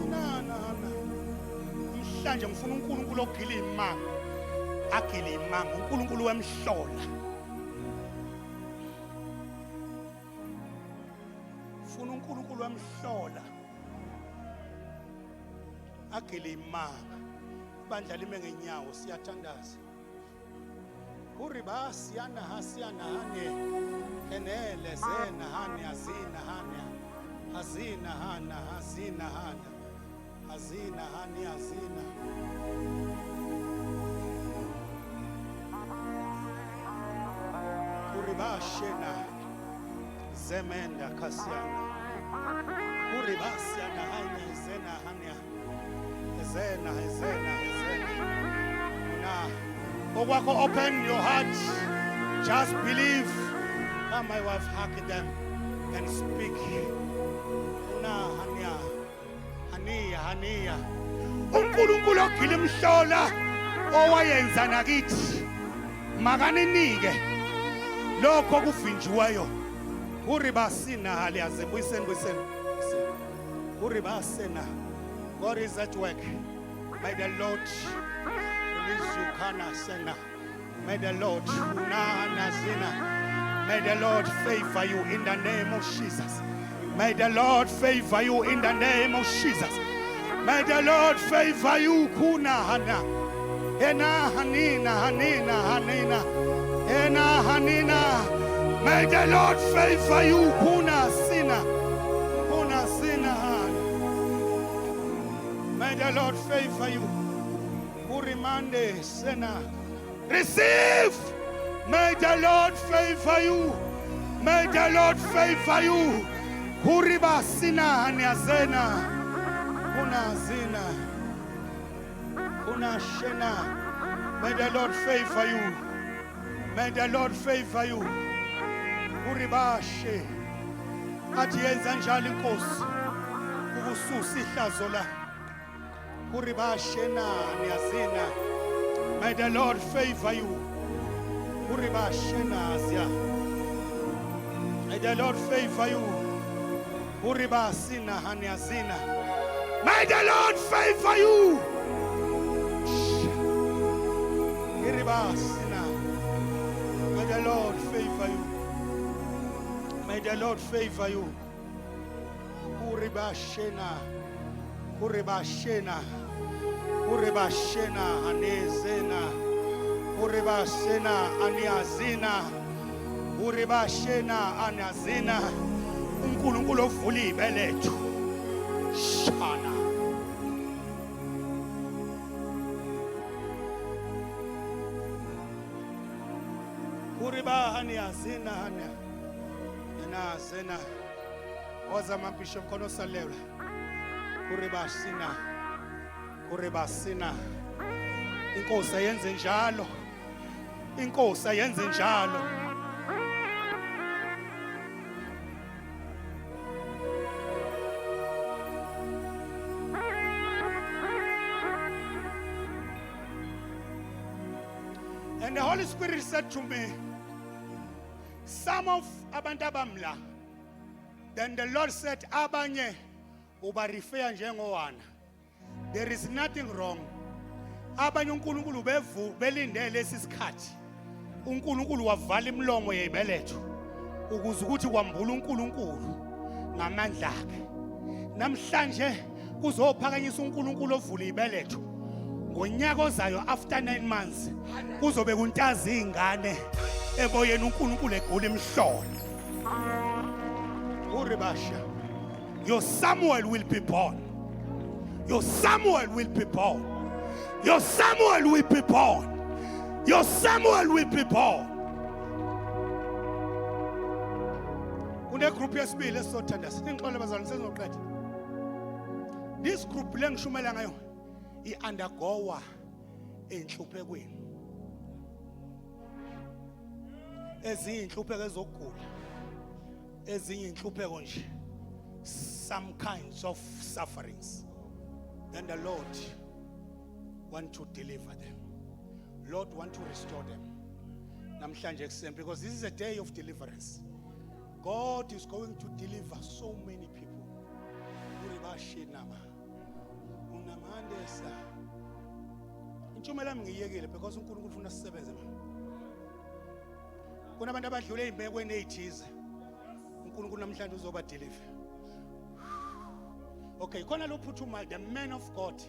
hina hana hana. Namhlanje ngifuna uNkulunkulu ogila imanga agile imanga, uNkulunkulu wemhlola. Funa uNkulunkulu wemhlola agile imanga. Ibandla lime ngenyawo, siyathandaza. Kuriba siyana hasiyana hane enele zena hane azina hane azina hana azina hana azina hani azina. Kuribashena zemenda kasiana kuribasiana hane zena hane zena zena zena na okwakho. Open your heart, just believe. Come, my wife, hug them and speak. Una hania hania hania. uNkulunkulu ogila imhlola owayenza nakithi makaninike lokho kuvinjiweyo. Kuribasina haliyaze buyiseni buyiseni kuribasena. God is at work. May the Lord release you, Kana Sena. May the Lord Unana Zina. May the Lord favor you in the name of Jesus. May the Lord favor you in the name of Jesus. May the Lord favor you, Kuna Hana. Ena Hanina Hanina Hanina. Ena Hanina. May the Lord favor you, Kuna Sina. Kuna Sina. May the Lord favor you. Kurimande Sena. Receive. May the Lord favor you. May the Lord favor you. Kuriba sina haniazena. Kuna zina. Kuna shena. May the Lord favor you. May the Lord favor you. Kuribashe. Athi yenza njalo inkosi. Ukususa ihlazo la. Kuribashe na niyazina. May the Lord favor you. Kuribashe nazia. May the Lord favor you. Kuribasina haniazina. May the Lord favor you. Kiribasina. May the Lord favor you. May the Lord favor you. Kuribashena. Kuribashena. Kuribashena hanezena. Kuribashena aniazina. Kuribashena anazina. uNkulunkulu ovula ibeletho. Shana. Kuriba aniazina hana. Ena zena. Woza mabishop khona osalelwa. Kuribashina. Kuribasina. Inkosi ayenze njalo. Inkosi ayenze njalo. And the Holy Spirit said to me, some of abantu abamla. Then the Lord said, abanye ubarifeya njengowana. There is nothing wrong. Abanye uNkulunkulu bevu belinde lesi sikhathi. uNkulunkulu wavala imilomo yezibeletho ukuze ukuthi kwambula uNkulunkulu ngamandla akhe. Namhlanje kuzophakanyisa uNkulunkulu ovula ibeletho. Ngonyaka ozayo after 9 months kuzobe kuntaza izingane eboyeni uNkulunkulu egula imhlolo. Uribasha. Your Samuel will be born. Your Samuel will be born. Your Samuel will be born. Your Samuel will be born. Kune group yesibili esizothandaza. Ingixole bazalwane sengizoqeda. This group lengishumela ngayo i-undergoa enhluphekweni. Ezinye inhlupheko ezokugula. Ezinye inhlupheko nje some kinds of sufferings. Then the Lord want to deliver them. Lord want to restore them. Namhlanje ekuseni because this is a day of deliverance. God is going to deliver so many people. Uribashinama. Unamandesa. Intshumela yami ngiyekile because uNkulunkulu ufuna sisebenze manje. Kunabantu abadlule ezimekweni ezithize. uNkulunkulu namhlanje uzoba deliver. Okay, khona lo phuthumayo the man of God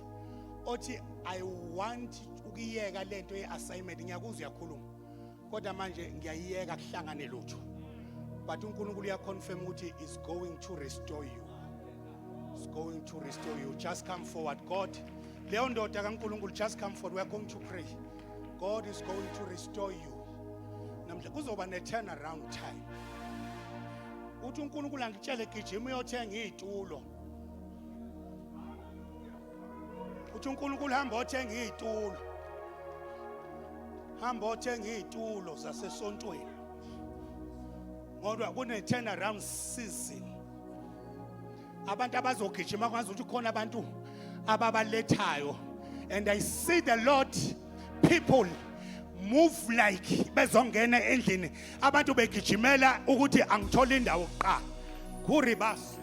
othi I want ukuyeka lento ye-assignment ngiyakuzwa uyakhuluma kodwa manje ngiyayiyeka kuhlangane lutho but uNkulunkulu uyaconfirm ukuthi is going to restore you, is going to restore you. Just come forward. God, leyo ndoda kaNkulunkulu, just come forward. We are going to pray. God is going to restore you. Namhla kuzoba ne turnaround time. Uthi uNkulunkulu angitshele gijima uyothenga izitulo. Uthi uNkulunkulu hamba othenga izitulo, hamba othenga izitulo zasesontweni ngoba kune turnaround season. Abantu abazogijima kwazi ukuthi khona abantu ababalethayo, and I see the Lord, people move like bezongena endlini, abantu begijimela ukuthi angithole indawo kuqala kuribasi.